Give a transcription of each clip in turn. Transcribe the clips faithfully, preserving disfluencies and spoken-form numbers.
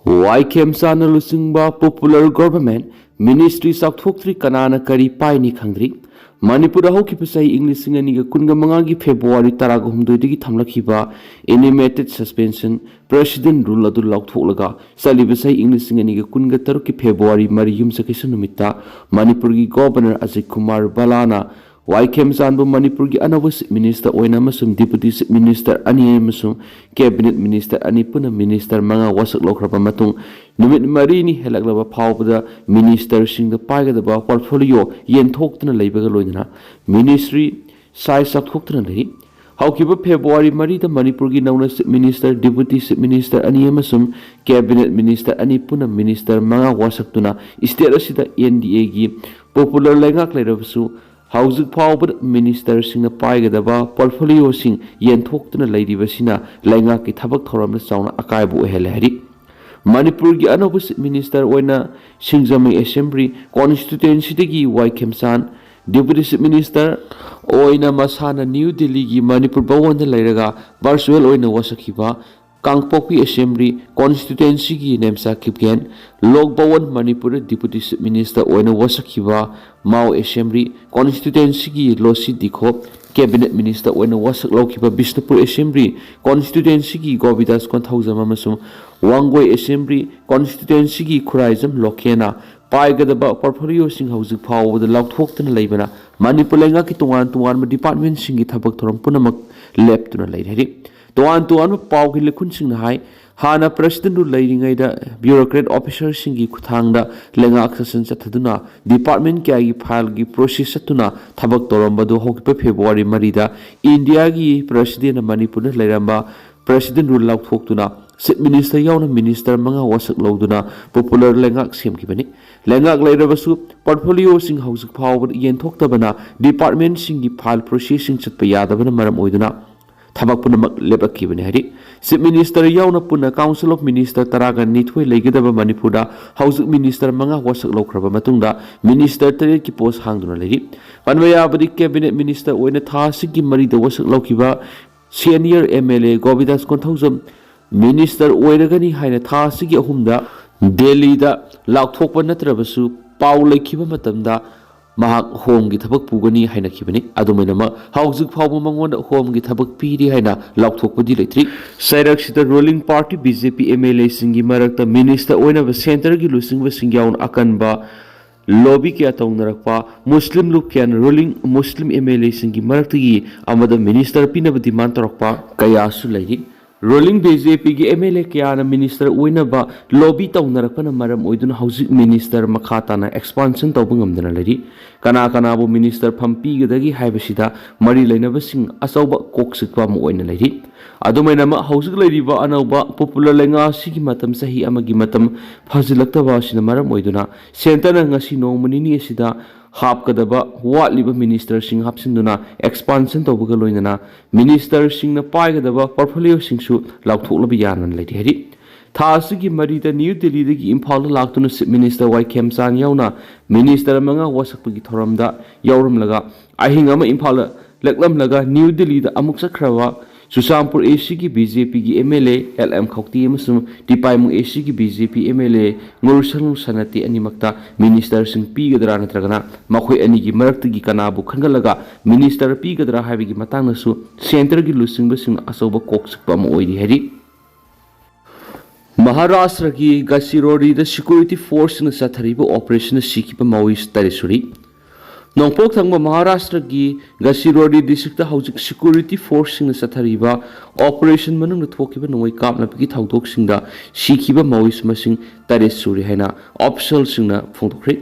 ꯋꯥꯏ ꯈꯦꯝꯆꯥꯟꯅ ꯂꯨꯆꯤꯡꯕ Popular Government Ministry ꯆꯥꯎꯊꯣꯛꯇ꯭ꯔꯤ, ꯀꯅꯥꯅ ꯀꯔꯤ ꯄꯥꯏꯅꯤ ꯈꯪꯗ꯭ꯔꯤ꯫ ꯃꯅꯤꯄꯨꯔꯗ ꯍꯧꯈꯤꯕ ꯆꯍꯤ ꯏꯪ ꯂꯤꯁꯤꯡ ꯑꯅꯤꯒ ꯀꯨꯟꯒ ꯃꯉꯥꯒꯤ February ꯇꯔꯥꯒ ꯍꯨꯝꯗꯣꯏꯗꯒꯤ ꯊꯝꯂꯛꯈꯤꯕ Animated Suspension President Rule ꯑꯗꯨ ꯂꯧꯊꯣꯛꯂꯒ, ꯆꯠꯂꯤꯕ ꯆꯍꯤ ꯏꯪ ꯂꯤꯁꯤꯡ ꯑꯅꯤꯒ ꯀꯨꯟꯒ ꯇꯔꯨꯛꯀꯤ February ꯃꯔꯤ, ꯌꯨꯝꯁꯀꯩꯁ ꯅꯨꯃꯤꯠꯇ ꯃꯅꯤꯄꯨꯔꯒꯤ Governor ꯑꯖꯤꯠ ꯀꯨꯃꯥꯔ ꯚꯜꯂꯥꯅ ꯋꯥꯏ ꯈꯦꯝꯆꯥꯟꯕꯨ ꯃꯅꯤꯄꯨꯔꯒꯤ ꯑꯅꯧꯕ Chief Minister ꯑꯣꯏꯅ ꯑꯃꯁꯨꯡ Deputy Chief Minister ꯑꯅꯤ ꯑꯃꯁꯨꯡ Cabinet Minister ꯑꯅꯤ, ꯄꯨꯟꯅ Minister ꯃꯉꯥ ꯋꯥꯁꯛ ꯂꯧꯈ꯭ꯔꯕ ꯃꯇꯨꯡ, ꯅꯨꯃꯤꯠ ꯃꯔꯤꯅꯤ ꯍꯦꯜꯂꯛꯂꯕ ꯐꯥꯎꯕꯗ ministerꯁꯤꯡꯗ ꯄꯥꯏꯒꯗꯕ portfolio ꯌꯦꯟꯊꯣꯛꯇꯨꯅ ꯂꯩꯕꯒ ꯂꯣꯏꯅꯅ ministry size ꯆꯥꯎꯊꯣꯛꯇꯨꯅ ꯂꯩꯔꯤ꯫ ꯍꯧꯈꯤꯕ February ꯃꯔꯤꯗ ꯃꯅꯤꯄꯨꯔꯒꯤ ꯅꯧꯅ Chief Minister, Deputy Chief Minister ꯑꯅꯤ ꯑꯃꯁꯨꯡ Cabinet Minister ꯑꯅꯤ, ꯄꯨꯟꯅ Minister ꯃꯉꯥ ꯋꯥꯁꯛꯇꯨꯅ state ꯑꯁꯤꯗ N D Aꯒꯤ Popular ꯂꯩꯉꯥꯛ ꯂꯩꯔꯕꯁꯨ, ꯍꯧꯖꯤꯛ ꯐꯥꯎꯕꯗ ministerꯁꯤꯡꯅ ꯄꯥꯏꯒꯗꯕ portfolioꯁꯤꯡ ꯌꯦꯟꯊꯣꯛꯇꯨꯅ ꯂꯩꯔꯤꯕꯁꯤꯅ ꯂꯩꯉꯥꯛꯀꯤ ꯊꯕꯛ ꯊꯧꯔꯝꯗ ꯆꯥꯎꯅ ꯑꯀꯥꯏꯕ ꯑꯣꯏꯍꯜꯂꯦ ꯍꯥꯏꯔꯤ꯫ ꯃꯅꯤꯄꯨꯔꯒꯤ ꯑꯅꯧꯕ Chief Minister ꯑꯣꯏꯅ ꯁꯤꯡꯖꯃꯩ Assembly constituencyꯗꯒꯤ ꯋꯥꯏ ꯈꯦꯝꯆꯥꯟ, Deputy Chief Minister ꯑꯣꯏꯅ ꯃꯁꯥꯅ New Delhiꯒꯤ ꯃꯅꯤꯄꯨꯔ ꯚꯋꯟꯗ ꯂꯩꯔꯒ virtual ꯑꯣꯏꯅ ꯋꯥꯁꯛꯈꯤꯕ ꯀꯥꯡꯄꯣꯛꯄꯤ Assembly constituencyꯒꯤ ꯅꯦꯝꯆꯥ ꯀꯤꯞꯒꯦꯟ, ꯂꯣꯛ ꯚꯋꯟ ꯃꯅꯤꯄꯨꯔꯗ Deputy Chief Minister ꯑꯣꯏꯅ ꯋꯥꯁꯛꯈꯤꯕ ꯃꯥꯎ Assembly constituencyꯒꯤ ꯂꯣꯁꯤ ꯗꯤꯈꯣ, Cabinet Minister ꯑꯣꯏꯅ ꯋꯥꯁꯛ ꯂꯧꯈꯤꯕ ꯕꯤꯁꯅꯨꯄꯨꯔ Assembly constituencyꯒꯤ ꯒꯣꯕꯤꯗꯥꯁ ꯀꯣꯟꯊꯧꯖꯝ ꯑꯃꯁꯨꯡ ꯋꯥꯡꯒꯣꯏ Assembly constituencyꯒꯤ ꯈꯨꯔꯥꯏꯖꯝ ꯂꯣꯀꯦꯅ ꯄꯥꯏꯒꯗꯕ portfolioꯁꯤꯡ ꯍꯧꯖꯤꯛ ꯐꯥꯎꯕꯗ ꯂꯥꯎꯊꯣꯛꯇꯨꯅ ꯂꯩꯕꯅ ꯃꯅꯤꯄꯨꯔ ꯂꯩꯉꯥꯛꯀꯤ ꯇꯣꯉꯥꯟ ꯇꯣꯉꯥꯟꯕ departmentꯁꯤꯡꯒꯤ ꯊꯕꯛ ꯊꯧꯔꯝ ꯄꯨꯝꯅꯃꯛ ꯂꯦꯞꯇꯨꯅ ꯂꯩꯔꯦ ꯍꯥꯏꯔꯤ꯫ ꯇꯣꯉꯥꯟ ꯇꯣꯉꯥꯟꯕ ꯄꯥꯎꯒꯤ ꯂꯤꯈꯨꯟꯁꯤꯡꯅ ꯍꯥꯏ, ꯍꯥꯟꯅ President Rule ꯂꯩꯔꯤꯉꯩꯗ bureaucrat officerꯁꯤꯡꯒꯤ ꯈꯨꯠꯊꯥꯡꯗ ꯂꯩꯉꯥꯛ ꯁꯥꯁꯟ ꯆꯠꯊꯗꯨꯅ department ꯀꯌꯥꯒꯤ fileꯒꯤ process ꯆꯠꯇꯨꯅ ꯊꯕꯛ ꯇꯧꯔꯝꯕꯗꯨ ꯍꯧꯈꯤꯕ February ꯃꯔꯤꯗ Indiaꯒꯤ Presidentꯅ ꯃꯅꯤꯄꯨꯔꯗ ꯂꯩꯔꯝꯕ President Rule ꯂꯥꯎꯊꯣꯛꯇꯨꯅ Chief Minister ꯌꯥꯎꯅ minister ꯃꯉꯥ ꯋꯥꯁꯛ ꯂꯧꯗꯨꯅ Popular ꯂꯩꯉꯥꯛ ꯁꯦꯝꯈꯤꯕꯅꯤ꯫ ꯂꯩꯉꯥꯛ ꯂꯩꯔꯕꯁꯨ portfolioꯁꯤꯡ ꯍꯧꯖꯤꯛ ꯐꯥꯎꯕꯗ ꯌꯦꯟꯊꯣꯛꯇꯕꯅ departmentꯁꯤꯡꯒꯤ file processꯁꯤꯡ ꯆꯠꯄ ꯌꯥꯗꯕꯅ ꯃꯔꯝ ꯑꯣꯏꯗꯨꯅ ꯊꯕꯛ ꯄꯨꯝꯅꯃꯛ ꯂꯦꯞꯂꯛꯈꯤꯕꯅꯤ ꯍꯥꯏꯔꯤ꯫ Chief Minister ꯌꯥꯎꯅ ꯄꯨꯟꯅ Council of Minister ꯇꯔꯥꯒ ꯅꯤꯊꯣꯏ ꯂꯩꯒꯗꯕ ꯃꯅꯤꯄꯨꯔꯗ ꯍꯧꯖꯤꯛ minister ꯃꯉꯥ ꯋꯥꯁꯛ ꯂꯧꯈ꯭ꯔꯕ ꯃꯇꯨꯡꯗ minister ꯇꯔꯦꯠꯀꯤ post ꯍꯥꯡꯗꯨꯅ ꯂꯩꯔꯤ꯫ ꯄꯟꯕ ꯌꯥꯕꯗꯤ, Cabinet Minister ꯑꯣꯏꯅ ꯊꯥ ꯑꯁꯤꯒꯤ ꯃꯔꯤꯗ ꯋꯥꯁꯛ ꯂꯧꯈꯤꯕ senior M L A Govindas Konthoujam minister ꯑꯣꯏꯔꯒꯅꯤ ꯍꯥꯏꯅ ꯊꯥ ꯑꯁꯤꯒꯤ ꯑꯍꯨꯝꯗ ꯗꯦꯜꯂꯤꯗ ꯂꯥꯎꯊꯣꯛꯄ ꯅꯠꯇ꯭ꯔꯕꯁꯨ ꯄꯥꯎ ꯂꯩꯈꯤꯕ ꯃꯇꯝꯗ ꯃꯍꯥꯛ ꯍꯣꯝꯒꯤ ꯊꯕꯛ ꯄꯨꯒꯅꯤ ꯍꯥꯏꯅꯈꯤꯕꯅꯤ꯫ ꯑꯗꯨꯃꯥꯏꯅꯃꯛ ꯍꯧꯖꯤꯛ ꯐꯥꯎꯕ ꯃꯉꯣꯟꯗ ꯍꯣꯝꯒꯤ ꯊꯕꯛ ꯄꯤꯔꯤ ꯍꯥꯏꯅ ꯂꯥꯎꯊꯣꯛꯄꯗꯤ ꯂꯩꯇ꯭ꯔꯤ꯫ ꯆꯩꯔꯛꯁꯤꯗ ꯔꯨꯂꯤꯡ ꯄꯥꯔꯇꯤ ꯕꯤ ꯖꯦ ꯄꯤ ꯑꯦꯝ ꯑꯦꯜ ꯑꯦꯁꯤꯡꯒꯤ ꯃꯔꯛꯇ ꯃꯤꯅꯤꯁꯇꯔ ꯑꯣꯏꯅꯕ ꯁꯦꯟꯇꯔꯒꯤ ꯂꯨꯆꯤꯡꯕꯁꯤꯡ ꯌꯥꯎꯅ ꯑꯀꯟꯕ ꯂꯣꯕꯤ ꯀꯌꯥ ꯇꯧꯅꯔꯛꯄ, ꯃꯨꯁꯂꯤꯝ ꯂꯨꯞ ꯀꯌꯥꯅ ꯔꯨꯂꯤꯡ ꯃꯨꯁꯂꯤꯝ ꯑꯦꯝ ꯑꯦꯜ ꯑꯦꯁꯤꯡꯒꯤ ꯃꯔꯛꯇꯒꯤ ꯑꯃꯗ ꯃꯤꯅꯤꯁꯇꯔ ꯄꯤꯅꯕ ꯗꯤꯃꯥꯟ ꯇꯧꯔꯛꯄ ꯀꯌꯥꯁꯨ ꯂꯩꯔꯤ꯫ ꯔꯨꯂꯤꯡ ꯕꯤ ꯖꯦ ꯄꯤꯒꯤ ꯑꯦꯝ ꯑꯦꯜ ꯑꯦ ꯀꯌꯥꯅ ꯃꯤꯅꯤꯁꯇꯔ ꯑꯣꯏꯅꯕ ꯂꯣꯕꯤ ꯇꯧꯅꯔꯛꯄꯅ ꯃꯔꯝ ꯑꯣꯏꯗꯨꯅ ꯍꯧꯖꯤꯛ ꯃꯤꯅꯤꯁꯇꯔ ꯃꯈꯥ ꯇꯥꯅ ꯑꯦꯛꯁꯄꯥꯟꯁꯟ ꯇꯧꯕ ꯉꯝꯗꯅ ꯂꯩꯔꯤ꯫ ꯀꯅꯥ ꯀꯅꯥꯕꯨ ꯃꯤꯅꯤꯁꯇꯔ ꯐꯝ ꯄꯤꯒꯗꯒꯦ ꯍꯥꯏꯕꯁꯤꯗ ꯃꯔꯤ ꯂꯩꯅꯕꯁꯤꯡ ꯑꯆꯧꯕ ꯀꯣꯛ ꯆꯤꯛꯄ ꯑꯃ ꯑꯣꯏꯅ ꯂꯩꯔꯤ꯫ ꯑꯗꯨꯃꯥꯏꯅꯃꯛ ꯍꯧꯖꯤꯛ ꯂꯩꯔꯤꯕ ꯑꯅꯧꯕ ꯄꯣꯄꯨꯂꯔ ꯂꯩꯉꯥꯛ ꯑꯁꯤꯒꯤ ꯃꯇꯝ ꯆꯍꯤ ꯑꯃꯒꯤ ꯃꯇꯝ ꯐꯥꯖꯤꯜꯂꯛꯇꯕ ꯑꯁꯤꯅ ꯃꯔꯝ ꯑꯣꯏꯗꯨꯅ ꯁꯦꯟꯇꯔꯅ ꯉꯁꯤ ꯅꯣꯡꯃ ꯅꯤꯅꯤ ꯑꯁꯤꯗ ꯍꯥꯞꯀꯗꯕ ꯋꯥꯠꯂꯤꯕ ꯃꯤꯅꯤꯁꯇꯔꯁꯤꯡ ꯍꯥꯞꯆꯤꯟꯗꯨꯅ ꯑꯦꯛꯁꯄꯥꯟꯁꯟ ꯇꯧꯕꯒ ꯂꯣꯏꯅꯅ ꯃꯤꯅꯤꯁꯇꯔꯁꯤꯡꯅ ꯄꯥꯏꯒꯗꯕ ꯄꯣꯔꯠꯐꯣꯂꯤꯑꯣꯁꯤꯡꯁꯨ ꯂꯥꯎꯊꯣꯛꯂꯕ ꯌꯥꯅ ꯂꯩꯔꯤ ꯍꯥꯏꯔꯤ꯫ ꯊꯥ ꯑꯁꯤꯒꯤ ꯃꯔꯤꯗ ꯅ꯭ꯌꯨ ꯗꯤꯜꯂꯤꯗꯒꯤ ꯏꯝꯐꯥꯜꯗ ꯂꯥꯛꯇꯨꯅ ꯆꯤꯐ ꯃꯤꯅꯤꯁꯇꯔ ꯋꯥꯏ ꯈꯦꯝꯆꯥꯟ ꯌꯥꯎꯅ ꯃꯤꯅꯤꯁꯇꯔ ꯃꯉꯥ ꯋꯥꯁꯛꯄꯒꯤ ꯊꯧꯔꯝꯗ ꯌꯥꯎꯔꯝꯂꯒ ꯑꯍꯤꯡ ꯑꯃ ꯏꯝꯐꯥꯜꯗ ꯂꯦꯛꯂꯝꯂꯒ ꯅ꯭ꯌꯨ ꯗꯤꯜꯂꯤꯗ ꯑꯃꯨꯛ ꯆꯠꯈ꯭ꯔꯕ ꯆꯨꯔꯆꯥꯟꯄꯨꯔ ꯑꯦ ꯁꯤꯒꯤ ꯕꯤ ꯖꯦ ꯄꯤꯒꯤ M L A L M Khaute ꯑꯃꯁꯨꯡ ꯇꯤꯄꯥꯏꯃꯨꯡ ꯑꯦ ꯁꯤꯒꯤ B J P M L A Ngursang Sanate ꯑꯅꯤꯃꯛꯇ ꯃꯤꯅꯤꯁꯇꯔꯁꯤꯡ ꯄꯤꯒꯗ꯭ꯔꯥ ꯅꯠꯇ꯭ꯔꯒꯅ ꯃꯈꯣꯏ ꯑꯅꯤꯒꯤ ꯃꯔꯛꯇꯒꯤ ꯀꯅꯥꯕꯨ ꯈꯟꯒꯠꯂꯒ ꯃꯤꯅꯤꯁꯇꯔ ꯄꯤꯒꯗ꯭ꯔꯥ ꯍꯥꯏꯕꯒꯤ ꯃꯇꯥꯡꯗꯁꯨ ꯁꯦꯟꯇꯔꯒꯤ ꯂꯨꯆꯤꯡꯕꯁꯤꯡꯅ ꯑꯆꯧꯕ ꯀꯣꯛ ꯆꯤꯛꯄ ꯑꯃ ꯑꯣꯏꯔꯤ ꯍꯥꯏꯔꯤ꯫ ꯃꯍꯥꯔꯥꯁꯇ꯭ꯔꯒꯤ ꯒꯆꯤꯔꯣꯂꯤꯗ ꯁꯦꯀ꯭ꯌꯨꯔꯤꯇꯤ ꯐꯣꯔꯁꯁꯤꯡꯅ ꯆꯠꯊꯔꯤꯕ ꯑꯣꯄꯔꯦꯁꯟꯗ ꯁꯤꯈꯤꯕ ꯃꯥꯑꯣꯏꯁ ꯇꯔꯦꯠ ꯁꯨꯔꯤ꯫ ꯅꯣꯡꯄꯣꯛ ꯊꯪꯕ ꯃꯍꯥꯔꯥꯁꯇ꯭ꯔꯒꯤ ꯒꯆꯤꯔꯣꯂꯤ ꯗꯤꯁꯇ꯭ꯔꯤꯛꯇ ꯍꯧꯖꯤꯛ ꯁꯦꯀ꯭ꯌꯨꯔꯤꯇꯤ ꯐꯣꯔꯁꯁꯤꯡꯅ ꯆꯠꯊꯔꯤꯕ ꯑꯣꯄꯔꯦꯁꯟ ꯃꯅꯨꯡꯗ ꯊꯣꯛꯈꯤꯕ ꯅꯣꯡꯃꯩ ꯀꯥꯞꯅꯕꯒꯤ ꯊꯧꯗꯣꯛꯁꯤꯡꯗ ꯁꯤꯈꯤꯕ ꯃꯥꯑꯣꯏꯁ ꯃꯁꯤꯡ ꯇꯔꯦꯠ ꯁꯨꯔꯦ ꯍꯥꯏꯅ ꯑꯣꯐꯤꯁꯤꯌꯦꯜꯁꯤꯡꯅ ꯐꯣꯡꯗꯣꯛꯈ꯭ꯔꯦ꯫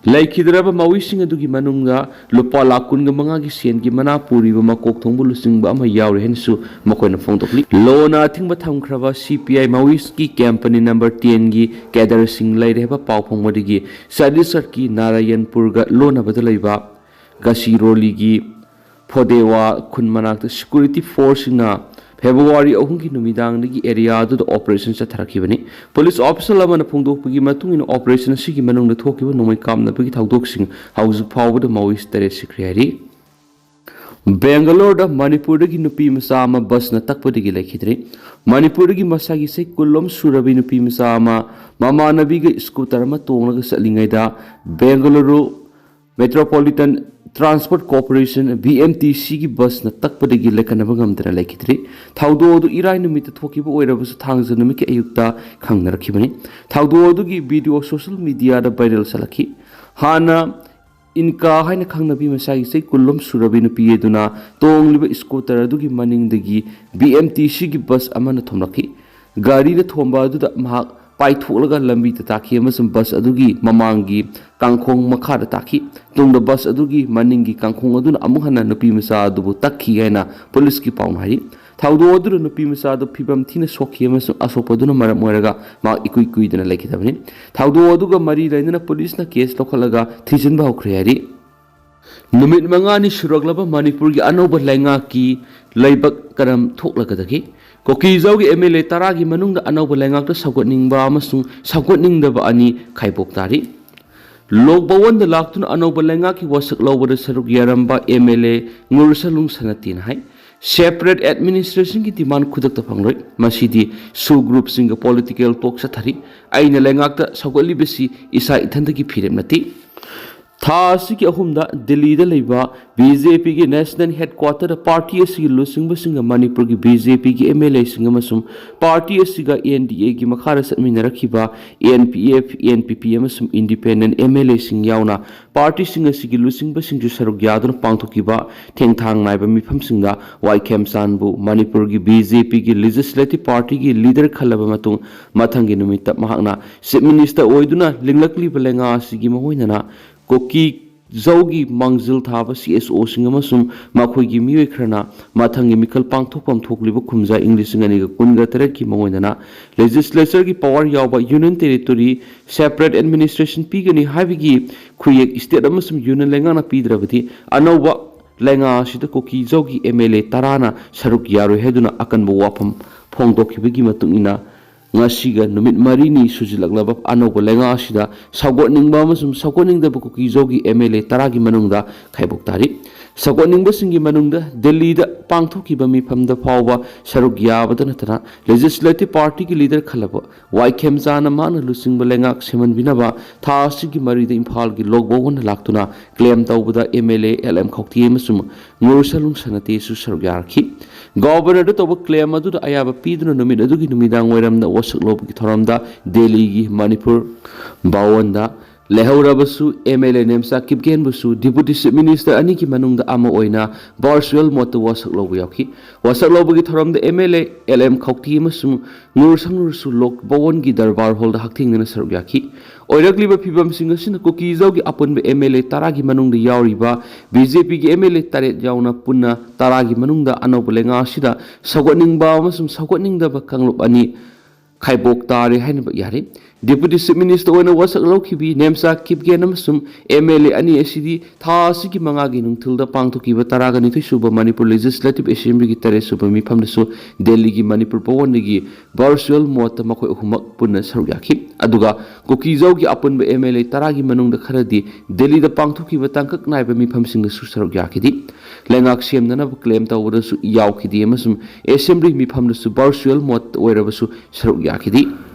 ꯂꯩꯈꯤꯗ꯭ꯔꯕ ꯃꯥꯑꯣꯏꯁꯤꯡ ꯑꯗꯨꯒꯤ ꯃꯅꯨꯡꯗ ꯂꯨꯄꯥ ꯂꯥꯈ ꯀꯨꯟꯒ ꯃꯉꯥꯒꯤ ꯁꯦꯟꯒꯤ ꯃꯅꯥ ꯄꯨꯔꯤꯕ ꯃꯀꯣꯛ ꯊꯣꯡꯕ ꯂꯨꯆꯤꯡꯕ ꯑꯃ ꯌꯥꯎꯔꯤ ꯍꯥꯏꯅꯁꯨ ꯃꯈꯣꯏꯅ ꯐꯣꯡꯗꯣꯛꯂꯤ꯫ ꯂꯣꯅ ꯑꯊꯤꯡꯕ ꯊꯝꯈ꯭ꯔꯕ ꯁꯤ ꯄꯤ ꯑꯥꯏ ꯃꯥꯑꯣꯏꯁꯀꯤ ꯀꯦꯝꯄꯅꯤ ꯅꯝꯕꯔ ꯇꯦꯟꯒꯤ ꯀꯦꯗꯔꯁꯤꯡ ꯂꯩꯔꯦ ꯍꯥꯏꯕ ꯄꯥꯎ ꯐꯪꯕꯗꯒꯤ ꯆꯠꯇꯤꯁꯒꯔꯀꯤ ꯅꯥꯔꯥꯌꯟꯄꯨꯔꯒ ꯂꯣꯟꯅꯕꯗ ꯂꯩꯕ ꯒꯆꯤꯔꯣꯂꯤꯒꯤ ꯐꯣꯗꯦꯋꯥ ꯈꯨꯟ ꯃꯅꯥꯛꯇ ꯁꯦꯀ꯭ꯌꯨꯔꯤꯇꯤ ꯐꯣꯔꯁꯁꯤꯡꯅ ꯐꯦꯕ꯭ꯔꯨꯋꯥꯔꯤ ꯑꯍꯨꯝꯒꯤ ꯅꯨꯃꯤꯗꯥꯡꯗꯒꯤ ꯑꯦꯔꯤꯌꯥ ꯑꯗꯨꯗ ꯑꯣꯄꯔꯦꯁꯟ ꯆꯠꯊꯔꯛꯈꯤꯕꯅꯤ꯫ ꯄꯨꯂꯤꯁ ꯑꯣꯐꯤꯁꯤꯌꯦꯜ ꯑꯃꯅ ꯐꯣꯡꯗꯣꯛꯄꯒꯤ ꯃꯇꯨꯡ ꯏꯟꯅ, ꯑꯣꯄꯔꯦꯁꯟ ꯑꯁꯤꯒꯤ ꯃꯅꯨꯡꯗ ꯊꯣꯛꯈꯤꯕ ꯅꯣꯡꯃꯩ ꯀꯥꯞꯅꯕꯒꯤ ꯊꯧꯗꯣꯛꯁꯤꯡ ꯍꯧꯖꯤꯛ ꯐꯥꯎꯕꯗ ꯃꯥꯑꯣꯏꯁ ꯇꯔꯦꯠ ꯁꯤꯈ꯭ꯔꯦ ꯍꯥꯏꯔꯤ꯫ ꯕꯦꯡꯒꯂꯣꯔꯗ ꯃꯅꯤꯄꯨꯔꯗꯒꯤ ꯅꯨꯄꯤ ꯃꯆꯥ ꯑꯃ ꯕꯁꯅ ꯇꯛꯄꯗꯒꯤ ꯂꯩꯈꯤꯗ꯭ꯔꯦ꯫ ꯃꯅꯤꯄꯨꯔꯗꯒꯤ ꯃꯁꯥꯒꯤ ꯆꯍꯤ ꯀꯨꯟꯂꯣꯝ ꯁꯨꯔꯕꯤ ꯅꯨꯄꯤ ꯃꯆꯥ ꯑꯃ ꯃꯃꯥꯟꯅꯕꯤꯒ ꯁ꯭ꯀꯨꯇꯔ ꯑꯃ ꯇꯣꯡꯂꯒ ꯆꯠꯂꯤꯉꯩꯗ Bengaluru metropolitan transport corporation, B M T ꯁꯤꯒꯤ ꯕꯁꯅ ꯇꯛꯄꯗꯒꯤ ꯂꯦꯀꯟꯅꯕ ꯉꯝꯗꯅ ꯂꯩꯈꯤꯗ꯭ꯔꯦ꯫ ꯊꯧꯗꯣꯛ ꯑꯗꯨ ꯏꯔꯥꯏ ꯅꯨꯃꯤꯠꯇ ꯊꯣꯛꯈꯤꯕ ꯑꯣꯏꯔꯕꯁꯨ ꯊꯥꯡꯖ ꯅꯨꯃꯤꯠꯀꯤ ꯑꯌꯨꯛꯇ ꯈꯪꯅꯔꯛꯈꯤꯕꯅꯤ꯫ ꯊꯧꯗꯣꯛ ꯑꯗꯨꯒꯤ ꯚꯤꯗꯤꯑꯣ ꯁꯣꯁꯤꯌꯦꯜ ꯃꯤꯗꯤꯌꯥꯗ ꯚꯥꯏꯔꯦꯜ ꯆꯠꯂꯛꯈꯤ꯫ ꯍꯥꯟꯅ ꯏꯟꯀꯥ ꯍꯥꯏꯅ ꯈꯪꯅꯕꯤ ꯃꯁꯥꯒꯤ ꯆꯍꯤ ꯀꯨꯟꯂꯣꯝ ꯁꯨꯔꯕꯤ ꯅꯨꯄꯤ ꯑꯗꯨꯅ ꯇꯣꯡꯂꯤꯕ ꯁ꯭ꯀꯨꯇꯔ ꯑꯗꯨꯒꯤ ꯃꯅꯤꯡꯗꯒꯤ ꯕꯤ ꯑꯦꯝ ꯇꯤ ꯁꯤꯒꯤ ꯕꯁ ꯑꯃꯅ ꯊꯣꯝꯂꯛꯈꯤ꯫ ꯒꯥꯔꯤꯅ ꯊꯣꯝꯕ ꯑꯗꯨꯗ ꯃꯍꯥꯛ ꯄꯥꯏꯊꯣꯛꯂꯒ ꯂꯝꯕꯤꯗ ꯇꯥꯈꯤ ꯑꯃꯁꯨꯡ ꯕꯁ ꯑꯗꯨꯒꯤ ꯃꯃꯥꯡꯒꯤ ꯀꯥꯡꯈꯣꯡ ꯃꯈꯥꯗ ꯇꯥꯈꯤ꯫ ꯇꯨꯡꯗ ꯕꯁ ꯑꯗꯨꯒꯤ ꯃꯅꯤꯡꯒꯤ ꯀꯥꯡꯈꯣꯡ ꯑꯗꯨꯅ ꯑꯃꯨꯛ ꯍꯟꯅ ꯅꯨꯄꯤ ꯃꯆꯥ ꯑꯗꯨꯕꯨ ꯇꯛꯈꯤ ꯍꯥꯏꯅ ꯄꯨꯂꯤꯁꯀꯤ ꯄꯥꯎꯅ ꯍꯥꯏꯔꯤ꯫ ꯊꯧꯗꯣꯛ ꯑꯗꯨꯗ ꯅꯨꯄꯤ ꯃꯆꯥ ꯑꯗꯨ ꯐꯤꯕꯝ ꯊꯤꯅ ꯁꯣꯛꯈꯤ ꯑꯃꯁꯨꯡ ꯑꯁꯣꯛꯄ ꯑꯗꯨꯅ ꯃꯔꯝ ꯑꯣꯏꯔꯒ ꯃꯍꯥꯛ ꯏꯀꯨꯏ ꯀꯨꯏꯗꯅ ꯂꯩꯈꯤꯗꯕꯅꯤ꯫ ꯊꯧꯗꯣꯛ ꯑꯗꯨꯒ ꯃꯔꯤ ꯂꯩꯅꯅ ꯄꯨꯂꯤꯁꯅ ꯀꯦꯁ ꯂꯧꯈꯠꯂꯒ ꯊꯤꯖꯤꯟꯕ ꯍꯧꯈ꯭ꯔꯦ ꯍꯥꯏꯔꯤ꯫ ꯅꯨꯃꯤꯠ ꯃꯉꯥꯅꯤ ꯁꯨꯔꯛꯂꯕ ꯃꯅꯤꯄꯨꯔꯒꯤ ꯑꯅꯧꯕ ꯂꯩꯉꯥꯛꯀꯤ ꯂꯩꯕꯛ ꯀꯔꯝ ꯊꯣꯛꯂꯒꯗꯒꯦ? ꯀꯨꯀꯤꯖꯥꯎꯒꯤ ꯑꯦꯝ ꯑꯦꯜ ꯑꯦ ꯇꯔꯥꯒꯤ ꯃꯅꯨꯡꯗ ꯑꯅꯧꯕ ꯂꯩꯉꯥꯛꯇ ꯁꯧꯒꯠꯅꯤꯡꯕ ꯑꯃꯁꯨꯡ ꯁꯧꯒꯠꯅꯤꯡꯗꯕ ꯑꯅꯤ ꯈꯥꯏꯕꯣꯛ ꯇꯥꯔꯤ꯫ ꯂꯣꯛ ꯚꯋꯟꯗ ꯂꯥꯛꯇꯨꯅ ꯑꯅꯧꯕ ꯂꯩꯉꯥꯛꯀꯤ ꯋꯥꯁꯛ ꯂꯧꯕꯗ ꯁꯔꯨꯛ ꯌꯥꯔꯝꯕ ꯑꯦꯝ ꯑꯦꯜ ꯑꯦ ꯉꯨꯔꯁꯂꯨꯡ ꯁꯅꯇꯤꯅ ꯍꯥꯏ, ꯁꯦꯄꯔꯦꯠ ꯑꯦꯗꯃꯤꯅꯤꯁꯇ꯭ꯔꯦꯁꯟꯒꯤ ꯗꯤꯃꯥꯟ ꯈꯨꯗꯛꯇ ꯐꯪꯂꯣꯏ꯫ ꯃꯁꯤꯗꯤ ꯁꯨ ꯒ꯭ꯔꯨꯞꯁꯤꯡꯒ ꯄꯣꯂꯤꯇꯤꯀꯦꯜ ꯇꯣꯛ ꯆꯠꯊꯔꯤ꯫ ꯑꯩꯅ ꯂꯩꯉꯥꯛꯇ ꯁꯧꯒꯠꯂꯤꯕꯁꯤ ꯏꯁꯥ ꯏꯊꯟꯗꯒꯤ ꯐꯤꯔꯦꯞ ꯅꯠꯇꯦ꯫ ꯊꯥ ꯑꯁꯤꯒꯤ ꯑꯍꯨꯝꯗ ꯗꯤꯜꯂꯤꯗ ꯂꯩꯕ ꯕꯤ ꯖꯦ ꯄꯤꯒꯤ ꯅꯦꯁꯅꯦꯜ ꯍꯦꯗꯀ꯭ꯋꯥꯇꯔꯗ ꯄꯥꯔꯇꯤ ꯑꯁꯤꯒꯤ ꯂꯨꯆꯤꯡꯕꯁꯤꯡꯒ ꯃꯅꯤꯄꯨꯔꯒꯤ ꯕꯤ ꯖꯦ ꯄꯤꯒꯤ ꯑꯦꯝ ꯑꯦꯜ ꯑꯦꯁꯤꯡ ꯑꯃꯁꯨꯡ ꯄꯥꯔꯇꯤ ꯑꯁꯤꯒ ꯑꯦꯟ ꯗꯤ ꯑꯦꯒꯤ ꯃꯈꯥꯗ ꯆꯠꯃꯤꯟꯅꯔꯛꯈꯤꯕ N P F, N P P ꯑꯃꯁꯨꯡ ꯏꯟꯗꯤꯄꯦꯟꯗꯦꯟ ꯑꯦꯝ ꯑꯦꯜ ꯑꯦꯁꯤꯡ ꯌꯥꯎꯅ ꯄꯥꯔꯇꯤꯁꯤꯡ ꯑꯁꯤꯒꯤ ꯂꯨꯆꯤꯡꯕꯁꯤꯡꯁꯨ ꯁꯔꯨꯛ ꯌꯥꯗꯨꯅ ꯄꯥꯡꯊꯣꯛꯈꯤꯕ ꯊꯦꯡꯊꯥꯡ ꯅꯥꯏꯕ ꯃꯤꯐꯝꯁꯤꯡꯗ ꯋꯥꯏꯈꯦꯝꯆꯥꯟꯕꯨ ꯃꯅꯤꯄꯨꯔꯒꯤ ꯕꯤ ꯖꯦ ꯄꯤꯒꯤ ꯂꯦꯖꯤꯁꯂꯦꯇꯤꯚ ꯄꯥꯔꯇꯤꯒꯤ ꯂꯤꯗꯔ ꯈꯜꯂꯕ ꯃꯇꯨꯡ, ꯃꯊꯪꯒꯤ ꯅꯨꯃꯤꯠꯇ ꯃꯍꯥꯛꯅ ꯆꯤꯐ ꯃꯤꯅꯤꯁꯇꯔ ꯑꯣꯏꯗꯨꯅ ꯂꯤꯡꯂꯛꯂꯤꯕ ꯂꯩꯉꯥꯛ ꯑꯁꯤꯒꯤ ꯃꯈꯣꯏꯅ ꯀꯨꯀꯤ ꯖꯧꯒꯤ ꯃꯥꯡꯖꯤꯜ ꯊꯥꯕ ꯁꯤ ꯑꯦꯁ ꯑꯣꯁꯤꯡ ꯑꯃꯁꯨꯡ ꯃꯈꯣꯏꯒꯤ ꯃꯤꯑꯣꯏ ꯈꯔꯅ ꯃꯊꯪꯒꯤ ꯃꯤꯈꯜ ꯄꯥꯡꯊꯣꯛꯐꯝ ꯊꯣꯛꯂꯤꯕ ꯀꯨꯝꯖꯥ ꯏꯪ ꯂꯤꯁꯤꯡ ꯑꯅꯤꯒ ꯀꯨꯟꯒ ꯇꯔꯦꯠꯀꯤ ꯃꯉꯣꯟꯗꯅ ꯂꯦꯖꯤꯁꯂꯦꯆꯔꯒꯤ ꯄꯋꯥꯔ ꯌꯥꯎꯕ ꯌꯨꯅꯤꯌꯟ ꯇꯦꯔꯤꯇꯣꯔꯤ ꯁꯦꯄꯔꯦꯠ ꯑꯦꯗꯃꯤꯅꯤꯁꯇ꯭ꯔꯦꯁꯟ ꯄꯤꯒꯅꯤ ꯍꯥꯏꯕꯒꯤ ꯈꯨꯌꯦꯛ ꯁ꯭ꯇꯦꯠ ꯑꯃꯁꯨꯡ ꯌꯨꯅꯤꯌꯟ ꯂꯩꯉꯥꯛꯅ ꯄꯤꯗ꯭ꯔꯕꯗꯤ ꯑꯅꯧꯕ ꯂꯩꯉꯥꯛ ꯑꯁꯤꯗ ꯀꯨꯀꯤ ꯖꯧꯒꯤ ꯑꯦꯝ ꯑꯦꯜ ꯑꯦ ꯇꯔꯥꯅ ꯁꯔꯨꯛ ꯌꯥꯔꯣꯏ ꯍꯥꯏꯗꯨꯅ ꯑꯀꯟꯕ ꯋꯥꯐꯝ ꯐꯣꯡꯗꯣꯛꯈꯤꯕꯒꯤ ꯃꯇꯨꯡ ꯏꯟꯅ ꯉꯁꯤꯒ ꯅꯨꯃꯤꯠ ꯃꯔꯤꯅꯤ ꯁꯨꯖꯤꯜꯂꯛꯂꯕ ꯑꯅꯧꯕ ꯂꯩꯉꯥꯛ ꯑꯁꯤꯗ ꯁꯧꯒꯠꯅꯤꯡꯕ ꯑꯃꯁꯨꯡ ꯁꯧꯒꯠꯅꯤꯡꯗꯕ ꯀꯨꯀꯤ ꯖꯧꯒꯤ ꯑꯦꯝ ꯑꯦꯜ ꯑꯦ ꯇꯔꯥꯒꯤ ꯃꯅꯨꯡꯗ ꯈꯥꯏꯕꯣꯛ ꯇꯥꯔꯤ꯫ ꯁꯧꯒꯠꯅꯤꯡꯕꯁꯤꯡꯒꯤ ꯃꯅꯨꯡꯗ ꯗꯦꯜꯂꯤꯗ ꯄꯥꯡꯊꯣꯛꯈꯤꯕ ꯃꯤꯐꯝꯗ ꯐꯥꯎꯕ ꯁꯔꯨꯛ ꯌꯥꯕꯗ ꯅꯠꯇꯅ ꯂꯦꯖꯤꯁꯂꯦꯇꯤꯚ ꯄꯥꯔꯇꯤꯒꯤ ꯂꯤꯗꯔ ꯈꯜꯂꯕ ꯋꯥꯏ ꯈꯦꯝꯆꯥꯅ ꯃꯍꯥꯛꯅ ꯂꯨꯆꯤꯡꯕ ꯂꯩꯉꯥꯛ ꯁꯦꯝꯍꯟꯕꯤꯅꯕ ꯊꯥ ꯑꯁꯤꯒꯤ ꯃꯔꯤꯗ ꯏꯝꯐꯥꯜꯒꯤ ꯂꯣꯛ ꯚꯋꯟꯗ ꯂꯥꯛꯇꯨꯅ ꯀ꯭ꯂꯦꯝ ꯇꯧꯕꯗ M L A L M Khaute ꯑꯃꯁꯨꯡ ꯉꯨꯔꯁꯂꯨꯡ ꯁꯅꯥꯇꯦꯁꯨ ꯁꯔꯨꯛ ꯌꯥꯔꯛꯈꯤ꯫ ꯒꯣꯕꯔꯅꯔꯗ ꯇꯧꯕ ꯀ꯭ꯂꯦꯝ ꯑꯗꯨꯗ ꯑꯌꯥꯕ ꯄꯤꯗꯨꯅ ꯅꯨꯃꯤꯠ ꯑꯗꯨꯒꯤ ꯅꯨꯃꯤꯗꯥꯡ ꯋꯥꯏꯔꯝꯗ ꯋꯥꯁꯛ ꯂꯧꯕꯒꯤ ꯊꯧꯔꯝꯗ ꯗꯦꯜꯂꯤꯒꯤ ꯃꯅꯤꯄꯨꯔ ꯚꯋꯟꯗ ꯂꯩꯍꯧꯔꯕꯁꯨ ꯑꯦꯝ ꯑꯦꯜ ꯑꯦ ꯅꯦꯝꯆꯥ ꯀꯤꯞꯒꯦꯟꯕꯨꯁꯨ ꯗꯤꯄꯨꯇꯤ ꯆꯤꯐ ꯃꯤꯅꯤꯁꯇꯔ ꯑꯅꯤꯒꯤ ꯃꯅꯨꯡꯗ ꯑꯃ ꯑꯣꯏꯅ ꯚꯔꯆꯨꯋꯦꯜ ꯃꯣꯗꯇ ꯋꯥꯁꯛ ꯂꯧꯕ ꯌꯥꯎꯈꯤ꯫ ꯋꯥꯁꯛ ꯂꯧꯕꯒꯤ ꯊꯧꯔꯝꯗ M L A L M Khaute ꯑꯃꯁꯨꯡ ꯉꯨꯔꯁꯪꯂꯨꯔꯁꯨ ꯂꯣꯛ ꯚꯋꯟꯒꯤ ꯗꯔꯕꯥꯔ ꯍꯣꯜꯗ ꯍꯛꯊꯦꯡꯅꯅ ꯁꯔꯨꯛ ꯌꯥꯈꯤ꯫ ꯑꯣꯏꯔꯛꯂꯤꯕ ꯐꯤꯕꯝꯁꯤꯡ ꯑꯁꯤꯅ ꯀꯨꯀꯤꯖꯥꯎꯒꯤ ꯑꯄꯨꯟꯕ ꯑꯦꯝ ꯑꯦꯜ ꯑꯦ ꯇꯔꯥꯒꯤ ꯃꯅꯨꯡꯗ ꯌꯥꯎꯔꯤꯕ ꯕꯤ ꯖꯦ ꯄꯤꯒꯤ ꯑꯦꯝ ꯑꯦꯜ ꯑꯦ ꯇꯔꯦꯠ ꯌꯥꯎꯅ ꯄꯨꯟꯅ ꯇꯔꯥꯒꯤ ꯃꯅꯨꯡꯗ ꯑꯅꯧꯕ ꯂꯩꯉꯥꯛ ꯑꯁꯤꯗ ꯁꯧꯒꯠꯅꯤꯡꯕ ꯑꯃꯁꯨꯡ ꯁꯧꯒꯠꯅꯤꯡꯗꯕ ꯀꯥꯡꯂꯨꯞ ꯑꯅꯤ ꯈꯥꯏꯕꯣꯛ ꯇꯥꯔꯦ ꯍꯥꯏꯅꯕ ꯌꯥꯔꯦ꯫ ꯗꯤꯄꯨꯇꯤ ꯆꯤꯐ ꯃꯤꯅꯤꯁꯇꯔ ꯑꯣꯏꯅ ꯋꯥꯁꯛ ꯂꯧꯈꯤꯕꯤ ꯅꯦꯝꯆꯥ ꯀꯤꯞꯒꯦꯟ ꯑꯃꯁꯨꯡ ꯑꯦꯝ ꯑꯦꯜ ꯑꯦ ꯑꯅꯤ ꯑꯁꯤꯗꯤ ꯊꯥ ꯑꯁꯤꯒꯤ ꯃꯉꯥꯒꯤ ꯅꯨꯡꯊꯤꯜꯗ ꯄꯥꯡꯊꯣꯛꯈꯤꯕ ꯇꯔꯥꯒ ꯅꯤꯊꯣꯏ ꯁꯨꯕ ꯃꯅꯤꯄꯨꯔ ꯂꯦꯖꯤꯁꯂꯦꯇꯤꯚ ꯑꯦꯁꯦꯝꯕ꯭ꯂꯤꯒꯤ ꯇꯔꯦꯠ ꯁꯨꯕ ꯃꯤꯐꯝꯗꯁꯨ ꯗꯦꯜꯂꯤꯒꯤ ꯃꯅꯤꯄꯨꯔ ꯚꯋꯟꯗꯒꯤ ꯚꯔꯆꯨꯋꯦꯜ ꯃꯣꯗꯇ ꯃꯈꯣꯏ ꯑꯍꯨꯝꯃꯛ ꯄꯨꯟꯅ ꯁꯔꯨꯛ ꯌꯥꯈꯤ꯫ ꯑꯗꯨꯒ ꯀꯨꯀꯤꯖꯥꯎꯒꯤ ꯑꯄꯨꯟꯕ ꯑꯦꯝ ꯑꯦꯜ ꯑꯦ ꯇꯔꯥꯒꯤ ꯃꯅꯨꯡꯗ ꯈꯔꯗꯤ ꯗꯦꯜꯂꯤꯗ ꯄꯥꯡꯊꯣꯛꯈꯤꯕ ꯇꯥꯡꯀꯛ ꯅꯥꯏꯕ ꯃꯤꯐꯝꯁꯤꯡꯗꯁꯨ ꯁꯔꯨꯛ ꯌꯥꯈꯤꯗꯦ꯫ ꯂꯩꯉꯥꯛ ꯁꯦꯝꯅꯅꯕ ꯀ꯭ꯂꯦꯝ ꯇꯧꯕꯗꯁꯨ ꯌꯥꯎꯈꯤꯗꯦ ꯑꯃꯁꯨꯡ ꯑꯦꯁꯦꯝꯕ꯭ꯂꯤ ꯃꯤꯐꯝꯗꯁꯨ ꯚꯔꯆꯨꯋꯦꯜ ꯃꯣꯗꯇ ꯑꯣꯏꯔꯕꯁꯨ ꯁꯔꯨꯛ ꯌꯥꯈꯤꯗꯦ꯫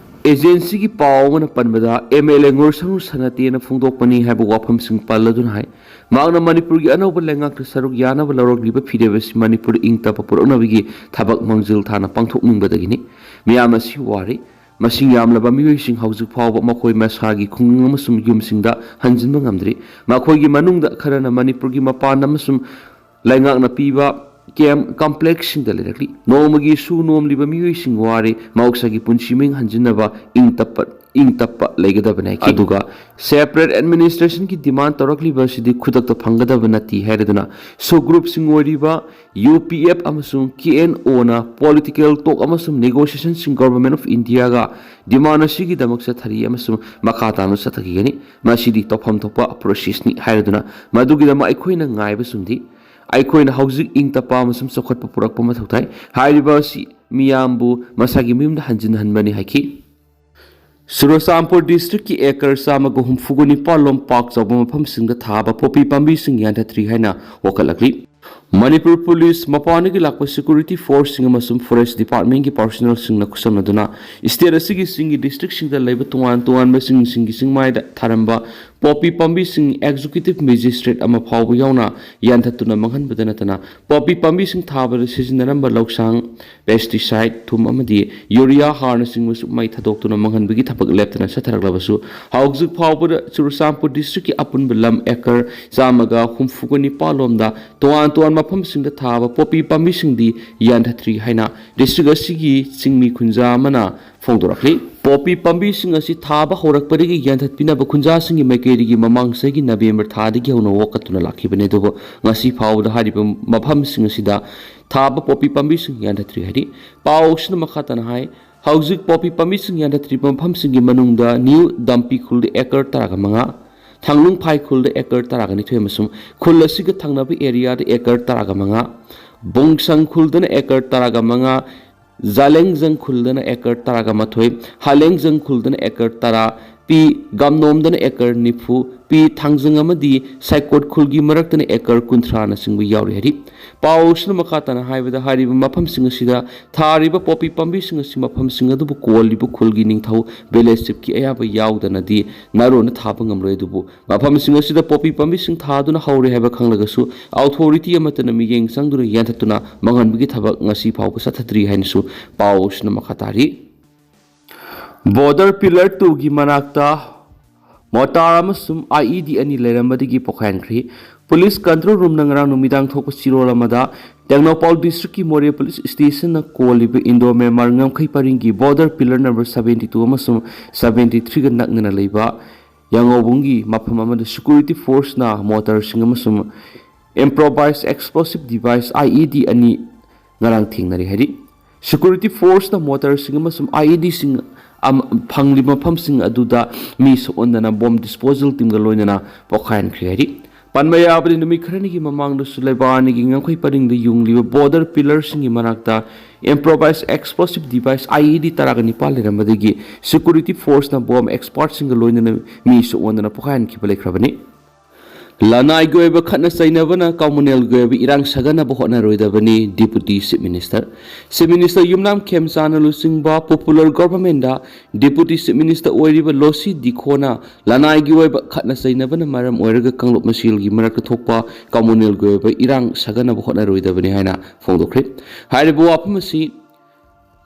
ꯑꯦꯖꯦꯟꯁꯤꯒꯤ ꯄꯥꯎ ꯑꯃꯅ ꯄꯟꯕꯗ ꯑꯦꯝ ꯑꯦꯜ ꯑꯦ ꯉꯨꯔꯁꯪꯂꯨ ꯁꯅꯥꯇꯦꯅ ꯐꯣꯡꯗꯣꯛꯄꯅꯤ ꯍꯥꯏꯕ ꯋꯥꯐꯝꯁꯤꯡ ꯄꯜꯂꯗꯨꯅ ꯍꯥꯏ, ꯃꯍꯥꯛꯅ ꯃꯅꯤꯄꯨꯔꯒꯤ ꯑꯅꯧꯕ ꯂꯩꯉꯥꯛꯇ ꯁꯔꯨꯛ ꯌꯥꯅꯕ ꯂꯧꯔꯛꯂꯤꯕ ꯐꯤꯔꯦꯞ ꯑꯁꯤ ꯃꯅꯤꯄꯨꯔꯗ ꯏꯪ ꯇꯞꯄ ꯄꯨꯔꯛꯅꯕꯒꯤ ꯊꯕꯛ ꯃꯥꯡꯖꯤꯜ ꯊꯥꯅ ꯄꯥꯡꯊꯣꯛꯅꯤꯡꯕꯗꯒꯤꯅꯤ꯫ ꯃꯤꯌꯥꯝ ꯑꯁꯤ ꯋꯥꯔꯤ꯫ ꯃꯁꯤꯡ ꯌꯥꯝꯂꯕ ꯃꯤꯑꯣꯏꯁꯤꯡ ꯍꯧꯖꯤꯛ ꯐꯥꯎꯕ ꯃꯈꯣꯏ ꯃꯁꯥꯒꯤ ꯈꯨꯡꯒꯪ ꯑꯃꯁꯨꯡ ꯌꯨꯝꯁꯤꯡꯗ ꯍꯟꯖꯤꯟꯕ ꯉꯝꯗ꯭ꯔꯤ꯫ ꯃꯈꯣꯏꯒꯤ ꯃꯅꯨꯡꯗ ꯈꯔꯅ ꯃꯅꯤꯄꯨꯔꯒꯤ ꯃꯄꯥꯟꯗ ꯑꯃꯁꯨꯡ ꯂꯩꯉꯥꯛꯅ ꯄꯤꯕ ꯀꯦꯝꯞ ꯀꯝꯄ꯭ꯂꯦꯛꯁꯁꯤꯡꯗ ꯂꯩꯔꯛꯂꯤ꯫ ꯅꯣꯡꯃꯒꯤ ꯁꯨ ꯅꯣꯝꯂꯤꯕ ꯃꯤꯑꯣꯏꯁꯤꯡ ꯋꯥꯔꯦ, ꯃꯍꯧꯁꯥꯒꯤ ꯄꯨꯟꯁꯤ ꯃꯍꯤꯡ ꯍꯟꯖꯤꯟꯅꯕ ꯏꯪ ꯇꯞꯄ, ꯏꯪ ꯇꯞꯄ ꯂꯩꯒꯗꯕꯅꯤ ꯍꯥꯏꯈꯤ꯫ ꯑꯗꯨꯒ ꯁꯦꯄꯔꯦꯠ ꯑꯦꯗꯃꯤꯅꯤꯁꯇ꯭ꯔꯦꯁꯟꯒꯤ ꯗꯤꯃꯥꯟ ꯇꯧꯔꯛꯂꯤꯕ ꯑꯁꯤꯗꯤ ꯈꯨꯗꯛꯇ ꯐꯪꯒꯗꯕ ꯅꯠꯇꯦ ꯍꯥꯏꯔꯗꯨꯅ ꯁꯨ ꯒ꯭ꯔꯨꯞꯁꯤꯡ ꯑꯣꯏꯔꯤꯕ ꯌꯨ ꯄꯤ ꯑꯦꯐ ꯑꯃꯁꯨꯡ ꯀꯦ ꯑꯦꯟ ꯑꯣꯅ ꯄꯣꯂꯤꯇꯤꯀꯦꯜ ꯇꯣꯛ ꯑꯃꯁꯨꯡ ꯅꯦꯒꯣꯁꯤꯌꯦꯁꯟꯁꯤꯡ ꯒꯣꯚꯔꯟꯃꯦꯟꯠ ꯑꯣꯐ ꯏꯟꯗꯤꯌꯥꯒ ꯗꯤꯃꯥꯟ ꯑꯁꯤꯒꯤꯗꯃꯛ ꯆꯠꯊꯔꯤ ꯑꯃꯁꯨꯡ ꯃꯈꯥ ꯇꯥꯅ ꯆꯠꯊꯈꯤꯒꯅꯤ꯫ ꯃꯁꯤꯗꯤ ꯇꯧꯐꯝ ꯊꯣꯛꯄ ꯄ꯭ꯔꯣꯁꯦꯁꯅꯤ ꯍꯥꯏꯔꯗꯨꯅ ꯃꯗꯨꯒꯤꯗꯃꯛ ꯑꯩꯈꯣꯏꯅ ꯉꯥꯏꯕ ꯆꯨꯝꯗꯦ꯫ ꯑꯩꯈꯣꯏꯅ ꯍꯧꯖꯤꯛ ꯏꯪ ꯇꯞꯄ ꯑꯃꯁꯨꯡ ꯆꯥꯎꯈꯠꯄ ꯄꯨꯔꯛꯄ ꯃꯊꯧ ꯇꯥꯏ꯫ ꯍꯥꯏꯔꯤꯕ ꯑꯁꯤ ꯃꯤꯌꯥꯝꯕꯨ ꯃꯁꯥꯒꯤ ꯃꯌꯨꯝꯗ ꯍꯟꯖꯤꯟꯍꯟꯕꯅꯤ ꯍꯥꯏꯈꯤ꯫ ꯆꯨꯔꯆꯥꯟꯄꯨꯔ ꯗꯤꯁꯇ꯭ꯔꯤꯛꯀꯤ ꯑꯦꯀꯔ ꯆꯥꯝꯃꯒ ꯍꯨꯝꯐꯨꯒ ꯅꯤꯄꯥꯜ ꯂꯣꯝ ꯄꯥꯛ ꯆꯥꯎꯕ ꯃꯐꯝꯁꯤꯡꯗ ꯊꯥꯕ ꯄꯣꯄꯤ ꯄꯥꯝꯕꯤꯁꯤꯡ ꯌꯥꯟꯊꯠꯇ꯭ꯔꯤ ꯍꯥꯏꯅ ꯋꯥꯀꯠꯂꯛꯂꯤ꯫ ꯃꯅꯤꯄꯨꯔ ꯄꯨꯂꯤꯁ ꯃꯄꯥꯟꯗꯒꯤ ꯂꯥꯛꯄ ꯁꯦꯀ꯭ꯌꯨꯔꯤꯇꯤ ꯐꯣꯔꯁꯁꯤꯡ ꯑꯃꯁꯨꯡ ꯐꯣꯔꯦꯁ ꯗꯤꯄꯥꯔꯠꯃꯦꯟꯒꯤ ꯄꯥꯔꯁꯣꯅꯦꯜꯁꯤꯡꯅ ꯈꯨꯠꯁꯝꯅꯗꯨꯅ ꯁ꯭ꯇꯦꯠ ꯑꯁꯤꯒꯤ ꯆꯤꯡꯒꯤ ꯗꯤꯁꯇ꯭ꯔꯤꯛꯁꯤꯡꯗ ꯂꯩꯕ ꯇꯣꯉꯥꯟ ꯇꯣꯉꯥꯟꯕ ꯆꯤꯡꯁꯤꯡꯒꯤ ꯆꯤꯡꯃꯥꯏꯗ ꯊꯥꯔꯝꯕ ꯄꯣꯄꯤ ꯄꯥꯝꯕꯤꯁꯤꯡ ꯑꯦꯛꯖꯤꯀ꯭ꯌꯨꯇꯤꯚ ꯃꯦꯖꯤꯁꯇ꯭ꯔꯦꯠ ꯑꯃ ꯐꯥꯎꯕ ꯌꯥꯎꯅ ꯌꯥꯟꯊꯠꯇꯨꯅ ꯃꯥꯡꯍꯟꯕꯗ ꯅꯠꯇꯅ ꯄꯣꯄꯤ ꯄꯥꯝꯕꯤꯁꯤꯡ ꯊꯥꯕꯗ ꯁꯤꯖꯤꯟꯅꯔꯝꯕ ꯂꯧꯁꯥꯡ, ꯄꯦꯁꯇꯤꯁꯥꯏꯠ, ꯊꯨꯝ ꯑꯃꯗꯤ ꯌꯨꯔꯤꯌꯥ ꯍꯥꯔꯅꯆꯤꯡꯕꯁꯨ ꯃꯩ ꯊꯥꯗꯣꯛꯇꯨꯅ ꯃꯥꯡꯍꯟꯕꯒꯤ ꯊꯕꯛ ꯂꯦꯞꯇꯅ ꯆꯠꯊꯔꯛꯂꯕꯁꯨ, ꯍꯧꯖꯤꯛ ꯐꯥꯎꯕꯗ ꯆꯨꯔꯆꯥꯟꯄꯨꯔ ꯗꯤꯁꯇ꯭ꯔꯤꯛꯀꯤ ꯑꯄꯨꯟꯕ ꯂꯝ ꯑꯦꯀꯔ ꯆꯥꯝꯃꯒ ꯍꯨꯝꯐꯨꯒ ꯅꯤꯄꯥꯜ ꯂꯣꯝꯗ ꯇꯣꯉꯥꯟ ꯇꯣꯉꯥꯟꯕ ꯃꯐꯝꯁꯤꯡꯗ ꯊꯥꯕ ꯄꯣꯄꯤ ꯄꯥꯝꯕꯤꯁꯤꯡꯗꯤ ꯌꯥꯟꯊꯠꯇ꯭ꯔꯤ ꯍꯥꯏꯅ ꯗꯤꯁꯇ꯭ꯔꯤꯛ ꯑꯁꯤꯒꯤ ꯆꯤꯡꯃꯤ ꯈꯨꯟꯖꯥ ꯑꯃꯅ ꯐꯣꯡꯗꯣꯔꯛꯂꯤ꯫ ꯄꯣꯄꯤ ꯄꯥꯝꯕꯤꯁꯤꯡ ꯑꯁꯤ ꯊꯥꯕ ꯍꯧꯔꯛꯄꯗꯒꯤ ꯌꯥꯟꯊꯠꯄꯤꯅꯕ ꯈꯨꯟꯖꯥꯁꯤꯡꯒꯤ ꯃꯥꯏꯀꯩꯗꯒꯤ ꯃꯃꯥꯡ ꯆꯍꯤꯒꯤ ꯅꯕꯦꯝꯕꯔ ꯊꯥꯗꯒꯤ ꯍꯧꯅ ꯋꯥꯀꯠꯇꯨꯅ ꯂꯥꯛꯈꯤꯕꯅꯤ꯫ ꯑꯗꯨꯕꯨ ꯉꯁꯤ ꯐꯥꯎꯕꯗ ꯍꯥꯏꯔꯤꯕ ꯃꯐꯝꯁꯤꯡ ꯑꯁꯤꯗ ꯊꯥꯕ ꯄꯣꯄꯤ ꯄꯥꯝꯕꯤꯁꯤꯡ ꯌꯥꯟꯊꯠꯇ꯭ꯔꯤ ꯍꯥꯏꯔꯤ꯫ ꯄꯥꯎ ꯑꯁꯤꯅ ꯃꯈꯥ ꯇꯥꯅ ꯍꯥꯏ, ꯍꯧꯖꯤꯛ ꯄꯣꯄꯤ ꯄꯥꯝꯕꯤꯁꯤꯡ ꯌꯥꯟꯊꯠꯇ꯭ꯔꯤꯕ ꯃꯐꯝꯁꯤꯡꯒꯤ ꯃꯅꯨꯡꯗ ꯅ꯭ꯌꯨ ꯗꯝꯄꯤ ꯈꯨꯜꯗ ꯑꯦꯀꯔ ꯇꯔꯥꯒ ꯃꯉꯥ, ꯊꯥꯡꯂꯨꯡꯐꯥꯏ ꯈꯨꯜꯗ ꯑꯦꯀꯔ ꯇꯔꯥꯒ ꯅꯤꯊꯣꯏ ꯑꯃꯁꯨꯡ ꯈꯨꯜ ꯑꯁꯤꯒ ꯊꯪꯅꯕ ꯑꯦꯔꯤꯌꯥꯗ ꯑꯦꯀꯔ ꯇꯔꯥꯒ ꯃꯉꯥ, ꯕꯣꯡꯁꯪ ꯈꯨꯜꯗꯅ ꯑꯦꯀꯔ ꯇꯔꯥꯒ ꯃꯉꯥ, ꯖꯥꯂꯦꯡꯖꯪ ꯈꯨꯜꯗꯅ ꯑꯦꯀꯔ ꯇꯔꯥꯒ ꯃꯥꯊꯣꯏ, ꯍꯥꯂꯦꯡꯖꯪ ꯈꯨꯜꯗꯅ ꯑꯦꯀꯔ ꯇꯔꯥ, ꯄꯤ ꯒꯥꯝꯅꯣꯝꯗꯅ ꯑꯦꯀꯔ ꯅꯤꯐꯨ, ꯄꯤ ꯊꯥꯡꯖꯪ ꯑꯃꯗꯤ ꯁꯥꯏꯀꯣꯠ ꯈꯨꯜꯒꯤ ꯃꯔꯛꯇꯅ ꯑꯦꯀꯔ ꯀꯨꯟꯊ꯭ꯔꯥꯅꯆꯤꯡꯕ ꯌꯥꯎꯔꯤ ꯍꯥꯏꯔꯤ꯫ ꯄꯥꯎ ꯑꯁꯤꯅ ꯃꯈꯥ ꯇꯥꯅ ꯍꯥꯏꯕꯗ, ꯍꯥꯏꯔꯤꯕ ꯃꯐꯝꯁꯤꯡ ꯑꯁꯤꯗ ꯊꯥꯔꯤꯕ ꯄꯣꯄꯤ ꯄꯥꯝꯕꯤꯁꯤꯡ ꯑꯁꯤ ꯃꯐꯝꯁꯤꯡ ꯑꯗꯨꯕꯨ ꯀꯣꯜꯂꯤꯕ ꯈꯨꯜꯒꯤ ꯅꯤꯡꯊꯧ ꯚꯤꯂꯦꯖ ꯆꯤꯐꯀꯤ ꯑꯌꯥꯕ ꯌꯥꯎꯗꯅꯗꯤ ꯅꯥꯔꯣꯟꯅ ꯊꯥꯕ ꯉꯝꯂꯣꯏ꯫ ꯑꯗꯨꯕꯨ ꯃꯐꯝꯁꯤꯡ ꯑꯁꯤꯗ ꯄꯣꯄꯤ ꯄꯥꯝꯕꯤꯁꯤꯡ ꯊꯥꯗꯨꯅ ꯍꯧꯔꯦ ꯍꯥꯏꯕ ꯈꯪꯂꯒꯁꯨ, ꯑꯣꯊꯣꯔꯤꯇꯤ ꯑꯃꯠꯇꯅ ꯃꯤꯠꯌꯦꯡ ꯆꯪꯗꯨꯅ ꯌꯥꯟꯊꯠꯇꯨꯅ ꯃꯥꯡꯍꯟꯕꯒꯤ ꯊꯕꯛ ꯉꯁꯤ ꯐꯥꯎꯕ ꯆꯠꯊꯗ꯭ꯔꯤ ꯍꯥꯏꯅꯁꯨ ꯄꯥꯎ ꯑꯁꯤꯅ ꯃꯈꯥ ꯇꯥꯔꯤ꯫ ꯕꯣꯔꯗꯔ ꯄꯤꯂꯔ ꯇꯨꯒꯤ ꯃꯅꯥꯛꯇ ꯃꯣꯇꯥꯔ ꯑꯃꯁꯨꯡ ꯑꯥꯏ ꯏ ꯗꯤ ꯑꯅꯤ ꯂꯩꯔꯝꯕꯗꯒꯤ ꯄꯣꯈꯥꯏꯍꯟꯈ꯭ꯔꯤ꯫ ꯄꯨꯂꯤꯁ ꯀꯟꯇ꯭ꯔꯣꯜ ꯔꯨꯝꯅ ꯉꯔꯥꯡ ꯅꯨꯃꯤꯗꯥꯡ ꯊꯣꯛꯄ ꯆꯦꯔꯣꯜ ꯑꯃꯗ ꯇꯦꯡꯅꯧꯄꯥꯜ ꯗꯤꯁꯇ꯭ꯔꯤꯛꯀꯤ ꯃꯣꯔꯦ ꯄꯨꯂꯤꯁ ꯁ꯭ꯇꯦꯁꯟꯅ ꯀꯣꯜꯂꯤꯕ ꯏꯟꯗꯣ ꯃ꯭ꯌꯥꯟꯃꯥꯔ ꯉꯝꯈꯩ ꯄꯔꯤꯡꯒꯤ border pillar number seventy two ꯑꯃꯁꯨꯡ ꯁꯕꯦꯟꯇꯤ ꯊ꯭ꯔꯤꯒ ꯅꯛꯅꯅ ꯂꯩꯕ ꯌꯥꯉꯧꯕꯨꯡꯒꯤ ꯃꯐꯝ ꯑꯃꯗ ꯁꯦꯀ꯭ꯌꯨꯔꯤꯇꯤ ꯐꯣꯔꯁꯅ ꯃꯣꯇꯔꯁꯤꯡ ꯑꯃꯁꯨꯡ improvise explosive device, I E D, ꯑꯅꯤ ꯉꯔꯥꯡ ꯊꯦꯡꯅꯔꯦ ꯍꯥꯏꯔꯤ꯫ ꯁꯦꯀ꯭ꯌꯨꯔꯤꯇꯤ ꯐꯣꯔꯁꯅ ꯃꯣꯇꯔꯁꯤꯡ ꯑꯃꯁꯨꯡ ꯑꯥꯏ ꯏ ꯗꯤꯁꯤꯡ ꯑꯃ-, ꯐꯪꯂꯤꯕ ꯃꯐꯝꯁꯤꯡ ꯑꯗꯨꯗ ꯃꯤ ꯁꯣꯛꯍꯟꯗꯅ ꯕꯣꯝ ꯗꯤꯁꯄꯣꯖꯦꯜ ꯇꯤꯝꯒ ꯂꯣꯏꯅꯅ ꯄꯣꯈꯥꯏꯍꯟꯈ꯭ꯔꯦ ꯍꯥꯏꯔꯤ꯫ ꯄꯟꯕ ꯌꯥꯕꯗꯤ, ꯅꯨꯃꯤꯠ ꯈꯔꯅꯤꯒꯤ ꯃꯃꯥꯡꯗꯁꯨ ꯂꯩꯕꯥꯛ ꯑꯅꯤꯒꯤ ꯉꯝꯈꯩ ꯄꯔꯤꯡꯗ ꯌꯨꯡꯂꯤꯕ border pillarꯁꯤꯡꯒꯤ ꯃꯅꯥꯛꯇ improvised explosive device, IED, ꯇꯔꯥꯒ ꯅꯤꯄꯥꯟ ꯂꯩꯔꯝꯕꯗꯒꯤ security forceꯅ bomb expertꯁꯤꯡꯒ ꯂꯣꯏꯅꯅ ꯃꯤ ꯁꯣꯛꯍꯟꯗꯅ ꯄꯣꯈꯥꯏꯍꯟꯈꯤꯕ ꯂꯩꯈ꯭ꯔꯕꯅꯤ꯫ ꯂꯅꯥꯏꯒꯤ ꯑꯣꯏꯕ ꯈꯠꯅ ꯆꯩꯅꯕꯅ communalꯒꯤ ꯑꯣꯏꯕ ꯏꯔꯥꯡ ꯁꯥꯒꯠꯅꯕ ꯍꯣꯠꯅꯔꯣꯏꯗꯕꯅꯤ, Deputy Chief Minister꯫ Chief Minister ꯌꯨꯝꯅꯥꯝ ꯈꯦꯝꯆꯥꯟꯅ ꯂꯨꯆꯤꯡꯕ popular governmentꯗ Deputy Chief Minister ꯑꯣꯏꯔꯤꯕ ꯂꯣꯁꯤ ꯗꯤꯈꯣꯅ ꯂꯅꯥꯏꯒꯤ ꯑꯣꯏꯕ ꯈꯠꯅ ꯆꯩꯅꯕꯅ ꯃꯔꯝ ꯑꯣꯏꯔꯒ ꯀꯥꯡꯂꯨꯞ ꯃꯁꯦꯜꯒꯤ ꯃꯔꯛꯇ ꯊꯣꯛꯄ communalꯒꯤ ꯑꯣꯏꯕ ꯏꯔꯥꯡ ꯁꯥꯒꯠꯅꯕ ꯍꯣꯠꯅꯔꯣꯏꯗꯕꯅꯤ ꯍꯥꯏꯅ ꯐꯣꯡꯗꯣꯛꯈ꯭ꯔꯦ꯫ ꯍꯥꯏꯔꯤꯕ ꯋꯥꯐꯝ ꯑꯁꯤ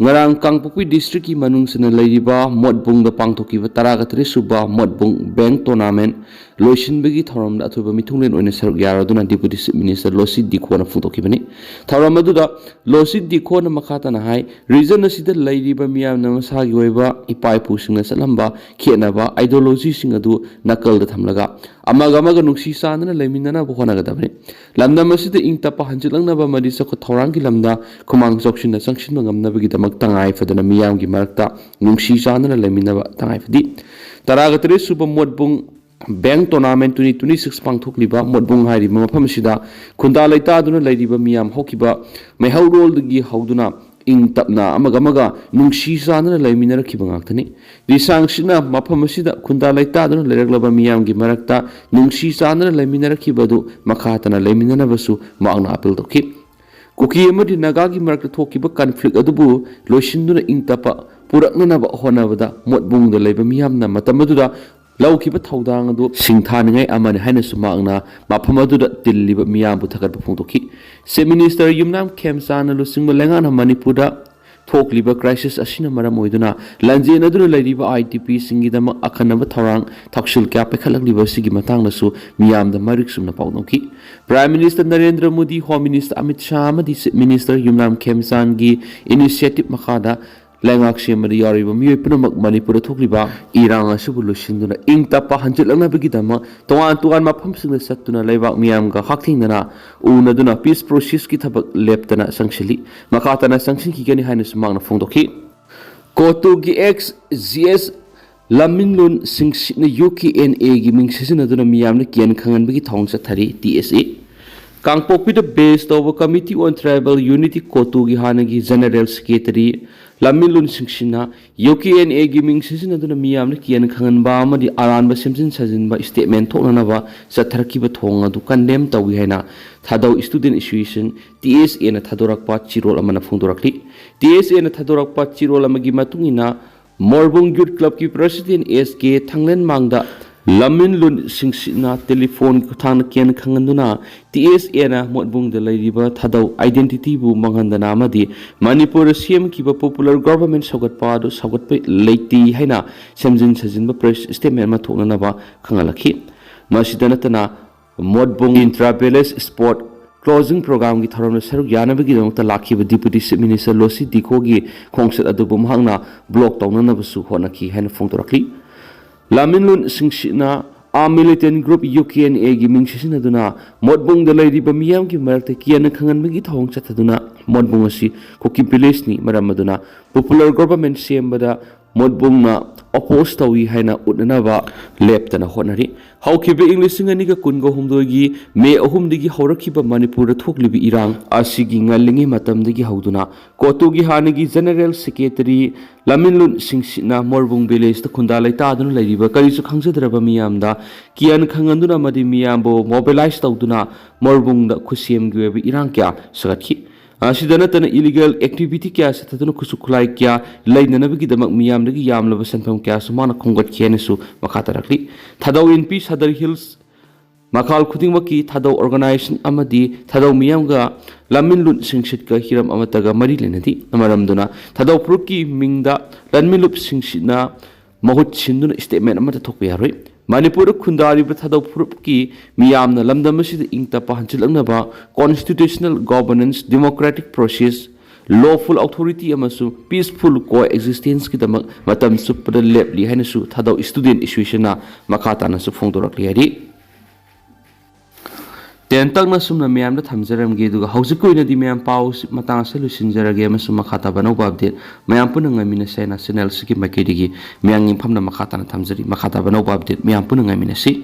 ꯉꯔꯥꯡ ꯀꯥꯡꯄꯣꯛꯄꯤ districtꯀꯤ ꯃꯅꯨꯡ ꯆꯟꯅ ꯂꯩꯔꯤꯕ ꯃꯣꯠꯕꯨꯡꯗ ꯄꯥꯡꯊꯣꯛꯈꯤꯕ ꯇꯔꯥꯒ ꯇꯔꯦꯠ ꯁꯨꯕ ꯃꯣꯠꯕꯨꯡ bank tournament ꯂꯣꯏꯁꯤꯟꯕꯒꯤ ꯊꯧꯔꯝꯗ ꯑꯊꯣꯏꯕ ꯃꯤꯊꯨꯡꯂꯦꯟ ꯑꯣꯏꯅ ꯁꯔꯨꯛ ꯌꯥꯔꯗꯨꯅ Deputy Chief Minister ꯂꯣꯁꯤ ꯗꯤꯈꯣꯅ ꯐꯣꯡꯗꯣꯛꯈꯤꯕꯅꯤ꯫ ꯊꯧꯔꯝ ꯑꯗꯨꯗ ꯂꯣꯁꯤ ꯗꯤꯈꯣꯅ ꯃꯈꯥ ꯇꯥꯅ ꯍꯥꯏ, region ꯑꯁꯤꯗ ꯂꯩꯔꯤꯕ ꯃꯤꯌꯥꯝꯅ ꯃꯁꯥꯒꯤ ꯑꯣꯏꯕ ꯏꯄꯥ ꯏꯄꯨꯁꯤꯡꯅ ꯆꯠꯂꯝꯕ ꯈꯦꯠꯅꯕ ideologyꯁꯤꯡ ꯑꯗꯨ ꯅꯥꯀꯜꯗ ꯊꯝꯂꯒ ꯑꯃꯒ ꯑꯃꯒ ꯅꯨꯡꯁꯤ ꯆꯥꯟꯅꯅ ꯂꯩꯃꯤꯟꯅꯅꯕ ꯍꯣꯠꯅꯒꯗꯕꯅꯤ꯫ ꯂꯝꯗꯝ ꯑꯁꯤꯗ ꯏꯪ ꯇꯞꯄ ꯍꯟꯖꯤꯜꯂꯛꯅꯕ ꯑꯃꯗꯤ ꯆꯥꯎꯈꯠ ꯊꯧꯔꯥꯡꯒꯤ ꯂꯝꯗ ꯈꯨꯃꯥꯡ ꯆꯥꯎꯁꯤꯟꯅ ꯆꯪꯁꯤꯟꯕ ꯉꯝꯅꯕꯒꯤꯗꯃꯛ ꯇꯉꯥꯏ ꯐꯗꯅ ꯃꯤꯌꯥꯝꯒꯤ ꯃꯔꯛꯇ ꯅꯨꯡꯁꯤ ꯆꯥꯟꯅꯅ ꯂꯩꯃꯤꯟꯅꯕ ꯇꯉꯥꯏ ꯐꯗꯦ꯫ ꯇꯔꯥꯒ ꯇꯔꯦꯠ ꯁꯨꯕ ꯃꯣꯠꯕꯨꯡ bank tournament twenty twenty six ꯄꯥꯡꯊꯣꯛꯂꯤꯕ ꯃꯣꯠꯕꯨꯡ ꯍꯥꯏꯔꯤꯕ ꯃꯐꯝ ꯑꯁꯤꯗ ꯈꯨꯟꯗꯥ ꯂꯩꯇꯥꯗꯨꯅ ꯂꯩꯔꯤꯕ ꯃꯤꯌꯥꯝ ꯍꯧꯈꯤꯕ ꯃꯩꯍꯧꯔꯣꯜꯗꯒꯤ ꯍꯧꯗꯨꯅ ꯏꯪ ꯇꯞꯅ ꯑꯃꯒ ꯑꯃꯒ ꯅꯨꯡꯁꯤ ꯆꯥꯟꯅꯅ ꯂꯩꯃꯤꯟꯅꯔꯛꯈꯤꯕ ꯉꯥꯛꯇꯅꯤ꯫ ꯂꯤꯁꯥꯡꯁꯤꯠꯅ ꯃꯐꯝ ꯑꯁꯤꯗ ꯈꯨꯟꯗꯥ ꯂꯩꯇꯥꯗꯨꯅ ꯂꯩꯔꯛꯂꯕ ꯃꯤꯌꯥꯝꯒꯤ ꯃꯔꯛꯇ ꯅꯨꯡꯁꯤ ꯆꯥꯟꯅꯅ ꯂꯩꯃꯤꯟꯅꯔꯛꯈꯤꯕ ꯑꯗꯨ ꯃꯈꯥ ꯇꯥꯅ ꯂꯩꯃꯤꯟꯅꯅꯕꯁꯨ ꯃꯍꯥꯛꯅ appeal ꯇꯧꯈꯤ꯫ ꯀꯨꯀꯤ ꯑꯃꯗꯤ ꯅꯥꯒꯥꯒꯤ ꯃꯔꯛꯇ ꯊꯣꯛꯈꯤꯕ conflict ꯑꯗꯨꯕꯨ ꯂꯣꯏꯁꯤꯟꯗꯨꯅ ꯏꯪ ꯇꯞꯄ ꯄꯨꯔꯛꯅꯅꯕ ꯍꯣꯠꯅꯕꯗ ꯃꯣꯠꯕꯨꯡꯗ ꯂꯩꯕ ꯃꯤꯌꯥꯝꯅ ꯃꯇꯝ ꯑꯗꯨꯗ ꯂꯧꯈꯤꯕ ꯊꯧꯗꯥꯡ ꯑꯗꯨ ꯁꯤꯡꯊꯥꯅꯤꯡꯉꯥꯏ ꯑꯃꯅꯤ ꯍꯥꯏꯅꯁꯨ ꯃꯍꯥꯛꯅ ꯃꯐꯝ ꯑꯗꯨꯗ ꯇꯤꯜꯂꯤꯕ ꯃꯤꯌꯥꯝꯕꯨ ꯊꯥꯒꯠꯄ ꯐꯣꯡꯗꯣꯛꯈꯤ꯫ Chief Minister ꯌꯨꯝꯅꯥꯝ ꯈꯦꯝꯆꯥꯟꯅ ꯂꯨꯆꯤꯡꯕ ꯂꯩꯉꯥꯛꯅ ꯃꯅꯤꯄꯨꯔꯗ ꯊꯣꯛꯂꯤꯕ crisis ꯑꯁꯤꯅ ꯃꯔꯝ ꯑꯣꯏꯗꯨꯅ ꯂꯥꯟꯖꯦꯟꯅꯗꯨꯅ ꯂꯩꯔꯤꯕ IDPꯁꯤꯡꯒꯤꯗꯃꯛ ꯑꯈꯟꯅꯕ ꯊꯧꯔꯥꯡ ꯊꯧꯁꯤꯜ ꯀꯌꯥ ꯄꯥꯏꯈꯠꯂꯛꯂꯤꯕ ꯑꯁꯤꯒꯤ ꯃꯇꯥꯡꯗꯁꯨ ꯃꯤꯌꯥꯝꯗ ꯃꯔꯤꯛ ꯆꯨꯝꯅ ꯄꯥꯎꯗꯝꯈꯤ꯫ Prime Minister Narendra Modi, Home Minister Amit Shah ꯑꯃꯗꯤ Chief Minister ꯌꯨꯝꯅꯥꯝ ꯈꯦꯝꯆꯥꯟꯒꯤ initiative ꯃꯈꯥꯗ ꯂꯩꯉꯥꯛ ꯁꯦꯝꯕꯗ ꯌꯥꯎꯔꯤꯕ ꯃꯤꯑꯣꯏ ꯄꯨꯝꯅꯃꯛ ꯃꯅꯤꯄꯨꯔꯗ ꯊꯣꯛꯂꯤꯕ ꯏꯔꯥꯡ ꯑꯁꯤꯕꯨ ꯂꯣꯏꯁꯤꯟꯗꯨꯅ ꯏꯪ ꯇꯞꯄ ꯍꯟꯖꯤꯜꯂꯛꯅꯕꯒꯤꯗꯃꯛ ꯇꯣꯉꯥꯟ ꯇꯣꯉꯥꯟꯕ ꯃꯐꯝꯁꯤꯡꯗ ꯆꯠꯇꯨꯅ ꯂꯩꯕꯥꯛ ꯃꯤꯌꯥꯝꯒ ꯍꯛꯊꯦꯡꯅꯅ ꯎꯅꯗꯨꯅ peace processꯀꯤ ꯊꯕꯛ ꯂꯦꯞꯇꯅ ꯆꯪꯁꯤꯜꯂꯤ꯫ ꯃꯈꯥ ꯇꯥꯅ ꯆꯪꯁꯤꯟꯈꯤꯒꯅꯤ ꯍꯥꯏꯅꯁꯨ ꯃꯍꯥꯛꯅ ꯐꯣꯡꯗꯣꯛꯈꯤ꯫ ꯀꯣꯇꯨꯒꯤ ex GS ꯂꯝꯃꯤꯟꯂꯣꯟ ꯁꯤꯡꯁꯤꯠꯅ ꯌꯨ ꯀꯦ ꯑꯦꯟ ꯑꯦꯒꯤ ꯃꯤꯡ ꯁꯤꯖꯤꯟꯅꯗꯨꯅ ꯃꯤꯌꯥꯝꯅ ꯀꯤꯌꯟ ꯈꯪꯍꯟꯕꯒꯤ ꯊꯧꯑꯣꯡ ꯆꯠꯊꯔꯤ꯫ ꯇꯤ ꯑꯦꯁ ꯑꯦ ꯀꯥꯡꯄꯣꯛꯄꯤꯗ ꯕꯦꯁ ꯇꯧꯕ Committee on Tribal Unity, ꯀꯣꯇꯨꯒꯤ ꯍꯥꯟꯅꯒꯤ ꯖꯦꯅꯔꯦꯜ ꯁꯦꯀ꯭ꯔꯦꯇꯔꯤ ꯂꯝꯃꯤꯟꯂꯣꯟ ꯁꯤꯡꯁꯤꯠꯅ ꯌꯨ ꯀꯦ ꯑꯦꯟ ꯑꯦꯒꯤ ꯃꯤꯡ ꯁꯤꯖꯤꯟꯅꯗꯨꯅ ꯃꯤꯌꯥꯝꯅ ꯀꯤꯌꯟ ꯈꯪꯍꯟꯕ ꯑꯃꯗꯤ ꯑꯔꯥꯟꯕ ꯁꯦꯝꯖꯤꯟ ꯁꯥꯖꯤꯟꯕ ꯁ꯭ꯇꯦꯠꯃꯦꯟ ꯊꯣꯛꯅꯅꯕ ꯆꯠꯊꯔꯛꯈꯤꯕ ꯊꯧꯑꯣꯡ ꯑꯗꯨ ꯀꯟꯗꯦꯝ ꯇꯧꯏ ꯍꯥꯏꯅ ꯊꯥꯗꯧ ꯁ꯭ꯇꯨꯗꯦꯟ ꯑꯦꯁꯣꯁꯤꯌꯦꯁꯟ, ꯇꯤ ꯑꯦꯁ ꯑꯦꯅ ꯊꯥꯗꯣꯔꯛꯄ ꯆꯦꯔꯣꯜ ꯑꯃꯅ ꯐꯣꯡꯗꯣꯔꯛꯂꯤ꯫ ꯇꯤ ꯑꯦꯁ ꯑꯦꯅ ꯊꯥꯗꯣꯔꯛꯄ ꯆꯦꯔꯣꯜ ꯑꯃꯒꯤ ꯃꯇꯨꯡ ꯏꯟꯅ, ꯃꯣꯔꯕꯨꯡ ꯌꯨꯠ ꯀ꯭ꯂꯕꯀꯤ ꯄ꯭ꯔꯁꯤꯗꯦꯟ ꯑꯦꯁ ꯀꯦ ꯊꯥꯡꯂꯦꯟꯃꯥꯡꯗ ꯂꯝꯃꯤꯟꯂꯣꯟ ꯁꯤꯡꯁꯤꯠꯅ ꯇꯦꯂꯤꯐꯣꯟ ꯈꯨꯠꯊꯥꯡꯗ ꯀꯤꯌꯟ ꯈꯪꯍꯟꯗꯨꯅ ꯇꯤ ꯑꯦꯁ ꯑꯦꯅ ꯃꯣꯠꯕꯨꯡꯗ ꯂꯩꯔꯤꯕ ꯊꯥꯗꯧ ꯑꯥꯏꯗꯦꯟꯇꯤꯇꯤꯕꯨ ꯃꯥꯡꯍꯟꯗꯅ ꯑꯃꯗꯤ ꯃꯅꯤꯄꯨꯔꯗ ꯁꯦꯝꯈꯤꯕ ꯄꯣꯄꯨꯂꯔ ꯒꯣꯚꯔꯟꯃꯦꯟꯠ ꯁꯧꯒꯠꯄ ꯑꯗꯨ ꯁꯧꯒꯠꯄ ꯂꯩꯇꯦ ꯍꯥꯏꯅ ꯁꯦꯝꯖꯤꯟ ꯁꯥꯖꯤꯟꯕ ꯄ꯭ꯔꯦꯁ ꯁ꯭ꯇꯦꯠꯃꯦꯟꯠ ꯑꯃ ꯊꯣꯛꯅꯅꯕ ꯈꯪꯍꯜꯂꯛꯈꯤ꯫ ꯃꯁꯤꯗ ꯅꯠꯇꯅ, ꯃꯣꯠꯕꯨꯡ ꯏꯟꯇ꯭ꯔꯥ ꯚꯤꯂꯦꯖ ꯁ꯭ꯄꯣꯔꯠ ꯀ꯭ꯂꯣꯖꯤꯡ ꯄ꯭ꯔꯣꯒ꯭ꯔꯥꯝꯒꯤ ꯊꯧꯔꯝꯗ ꯁꯔꯨꯛ ꯌꯥꯅꯕꯒꯤꯗꯃꯛꯇ ꯂꯥꯛꯈꯤꯕ ꯗꯤꯄꯨꯇꯤ ꯆꯤꯐ ꯃꯤꯅꯤꯁꯇꯔ ꯂꯣꯁꯤ ꯗꯤꯈꯣꯒꯤ ꯈꯣꯡꯆꯠ ꯑꯗꯨꯕꯨ ꯃꯍꯥꯛꯅ ꯕ꯭ꯂꯣꯛ ꯇꯧꯅꯅꯕꯁꯨ ꯍꯣꯠꯅꯈꯤ ꯍꯥꯏꯅ ꯐꯣꯡꯗꯣꯔꯛꯂꯤ꯫ ꯂꯥꯃꯤꯟꯂꯨꯟ ꯁꯤꯡꯁꯤꯠꯅ ꯑꯥꯔꯝ ꯃꯤꯂꯤꯇꯦꯟ ꯒ꯭ꯔꯨꯞ ꯌꯨ ꯀꯦ ꯑꯦꯟ ꯑꯦꯒꯤ ꯃꯤꯡ ꯁꯤꯖꯤꯟꯅꯗꯨꯅ ꯃꯣꯠꯕꯨꯡꯗ ꯂꯩꯔꯤꯕ ꯃꯤꯌꯥꯝꯒꯤ ꯃꯔꯛꯇ ꯀꯤꯌꯟꯅ ꯈꯪꯍꯟꯕꯒꯤ ꯊꯧꯑꯣꯡ ꯆꯠꯊꯗꯨꯅ ꯃꯣꯠꯕꯨꯡ ꯑꯁꯤ ꯀꯨꯀꯤ ꯚꯤꯂꯦꯖꯅꯤ ꯃꯔꯝ ꯑꯗꯨꯅ ꯄꯣꯄꯨꯂꯔ ꯒꯣꯚꯔꯟꯃꯦꯟꯠ ꯁꯦꯝꯕꯗ ꯃꯣꯠꯕꯨꯡꯅ ꯑꯣꯄꯣꯖ ꯇꯧꯏ ꯍꯥꯏꯅ ꯎꯠꯅꯅꯕ ꯂꯦꯞꯇꯅ ꯍꯣꯠꯅꯔꯤ꯫ ꯍꯧꯈꯤꯕ ꯏꯪ ꯂꯤꯁꯤꯡ ꯑꯅꯤꯒ ꯀꯨꯟꯒ ꯍꯨꯝꯗꯣꯏꯒꯤ ꯃꯦ ꯑꯍꯨꯝꯗꯒꯤ ꯍꯧꯔꯛꯈꯤꯕ ꯃꯅꯤꯄꯨꯔꯗ ꯊꯣꯛꯂꯤꯕ ꯏꯔꯥꯡ ꯑꯁꯤꯒꯤ ꯉꯜꯂꯤꯉꯩ ꯃꯇꯝꯗꯒꯤ ꯍꯧꯗꯨꯅ ꯀꯣꯇꯨꯒꯤ ꯍꯥꯟꯅꯒꯤ ꯖꯦꯅꯔꯦꯜ ꯁꯦꯀ꯭ꯔꯦꯇꯔꯤ ꯂꯥꯃꯤꯟꯂꯨꯟ ꯁꯤꯡꯁꯤꯠꯅ ꯃꯣꯔꯕꯨꯡ ꯚꯤꯂꯦꯖꯇ ꯈꯨꯟꯗꯥ ꯂꯩꯇꯥꯗꯨꯅ ꯂꯩꯔꯤꯕ ꯀꯔꯤꯁꯨ ꯈꯪꯖꯗ꯭ꯔꯕ ꯃꯤꯌꯥꯝꯗ ꯀꯤꯌꯟ ꯈꯪꯍꯟꯗꯨꯅ ꯑꯃꯗꯤ ꯃꯤꯌꯥꯝꯕꯨ ꯃꯣꯕꯤꯂꯥꯏꯖ ꯇꯧꯗꯨꯅ ꯃꯣꯔꯕꯨꯡꯗ ꯈꯨꯠꯁꯦꯝꯒꯤ ꯑꯣꯏꯕ ꯏꯔꯥꯡ ꯀꯌꯥ ꯁꯥꯒꯠꯈꯤ꯫ ꯑꯁꯤꯗ ꯅꯠꯇꯅ ꯏꯂꯤꯒꯦꯜ ꯑꯦꯛꯇꯤꯚꯤꯇꯤ ꯀꯌꯥ ꯆꯠꯊꯗꯨꯅ ꯈꯨꯠꯁꯨ ꯈꯨꯠꯂꯥꯏ ꯀꯌꯥ ꯂꯩꯅꯅꯕꯒꯤꯗꯃꯛ ꯃꯤꯌꯥꯝꯗꯒꯤ ꯌꯥꯝꯂꯕ ꯁꯦꯟꯐꯝ ꯀꯌꯥꯁꯨ ꯃꯥꯅ ꯈꯣꯝꯒꯠꯈꯤ ꯍꯥꯏꯅꯁꯨ ꯃꯈꯥ ꯇꯥꯔꯛꯂꯤ꯫ ꯊꯥꯗꯧ ꯑꯦꯟ ꯄꯤ ꯁꯗꯔ ꯍꯤꯜꯁ ꯃꯈꯥꯜ ꯈꯨꯗꯤꯡꯃꯛꯀꯤ ꯊꯥꯗꯧ ꯑꯣꯔꯒꯅꯥꯏꯖꯦꯁꯟ ꯑꯃꯗꯤ ꯊꯥꯗꯧ ꯃꯤꯌꯥꯝꯒ ꯂꯥꯃꯤꯟꯂꯨꯟ ꯁꯤꯡꯁꯤꯠꯀ ꯍꯤꯔꯝ ꯑꯃꯠꯇꯒ ꯃꯔꯤ ꯂꯩꯅꯗꯦ꯫ ꯃꯔꯝꯗꯨꯅ ꯊꯥꯗꯧ ꯐꯨꯔꯨꯞꯀꯤ ꯃꯤꯡꯗ ꯂꯥꯃꯤꯟꯂꯨꯞ ꯁꯤꯡꯁꯤꯠꯅ ꯃꯍꯨꯠ ꯁꯤꯟꯗꯨꯅ ꯁ꯭ꯇꯦꯠꯃꯦꯟ ꯑꯃꯠꯇ ꯊꯣꯛꯄ ꯌꯥꯔꯣꯏ꯫ ꯃꯅꯤꯄꯨꯔꯗ ꯈꯨꯟꯗꯥꯔꯤꯕ ꯊꯥꯗꯧ ꯐꯨꯔꯨꯞꯀꯤ ꯃꯤꯌꯥꯝꯅ ꯂꯝꯗꯝ ꯑꯁꯤꯗ ꯏꯪ ꯇꯞꯄ ꯍꯟꯖꯤꯜꯂꯛꯅꯕ, ꯀꯣꯟꯁꯇꯤꯇ꯭ꯌꯨꯁꯅꯦꯜ ꯒꯣꯚꯔꯅꯦꯟꯁ, ꯗꯦꯃꯣꯀ꯭ꯔꯦꯇꯤꯛ ꯄ꯭ꯔꯣꯁꯦꯁ, ꯂꯣꯐꯨꯜ ꯑꯣꯊꯣꯔꯤꯇꯤ ꯑꯃꯁꯨꯡ ꯄꯤꯁꯐꯨꯜ ꯀꯣ ꯑꯦꯛꯖꯤꯁꯇꯦꯟꯁꯀꯤꯗꯃꯛ ꯃꯇꯝ ꯆꯨꯞꯄꯗ ꯂꯦꯞꯂꯤ ꯍꯥꯏꯅꯁꯨ ꯊꯥꯗꯧ ꯁ꯭ꯇꯨꯗꯦꯟꯠ ꯑꯦꯁꯣꯁꯤꯌꯦꯁꯟꯅ ꯃꯈꯥ ꯇꯥꯅꯁꯨ ꯐꯣꯡꯗꯣꯔꯛꯂꯤ ꯍꯥꯏꯔꯤ꯫ ꯇꯦꯟꯇꯛꯅ ꯁꯨꯝꯅ ꯃꯌꯥꯝꯗ ꯊꯝꯖꯔꯝꯒꯦ꯫ ꯑꯗꯨꯒ ꯍꯧꯖꯤꯛꯀꯤ ꯑꯣꯏꯅꯗꯤ ꯃꯌꯥꯝ ꯄꯥꯎ ꯃꯇꯥꯡ ꯑꯁꯤ ꯂꯣꯏꯁꯤꯟꯖꯔꯒꯦ, ꯑꯃꯁꯨꯡ ꯃꯈꯥ ꯇꯥꯕ ꯑꯅꯧꯕ ꯑꯞꯗꯦꯠ ꯃꯌꯥꯝ ꯄꯨꯟꯅ ꯉꯥꯏꯃꯤꯟꯅꯁꯦ ꯍꯥꯏꯅ ꯆꯦꯅꯦꯜ ꯑꯁꯤꯒꯤ ꯃꯥꯏꯀꯩꯗꯒꯤ ꯃꯌꯥꯝ ꯌꯦꯡꯐꯝꯗ ꯃꯈꯥ ꯇꯥꯅ ꯊꯝꯖꯔꯤ꯫ ꯃꯈꯥ ꯇꯥꯕ ꯑꯅꯧꯕ ꯑꯞꯗꯦꯠ ꯃꯌꯥꯝ ꯄꯨꯟꯅ ꯉꯥꯏꯃꯤꯟꯅꯁꯤ꯫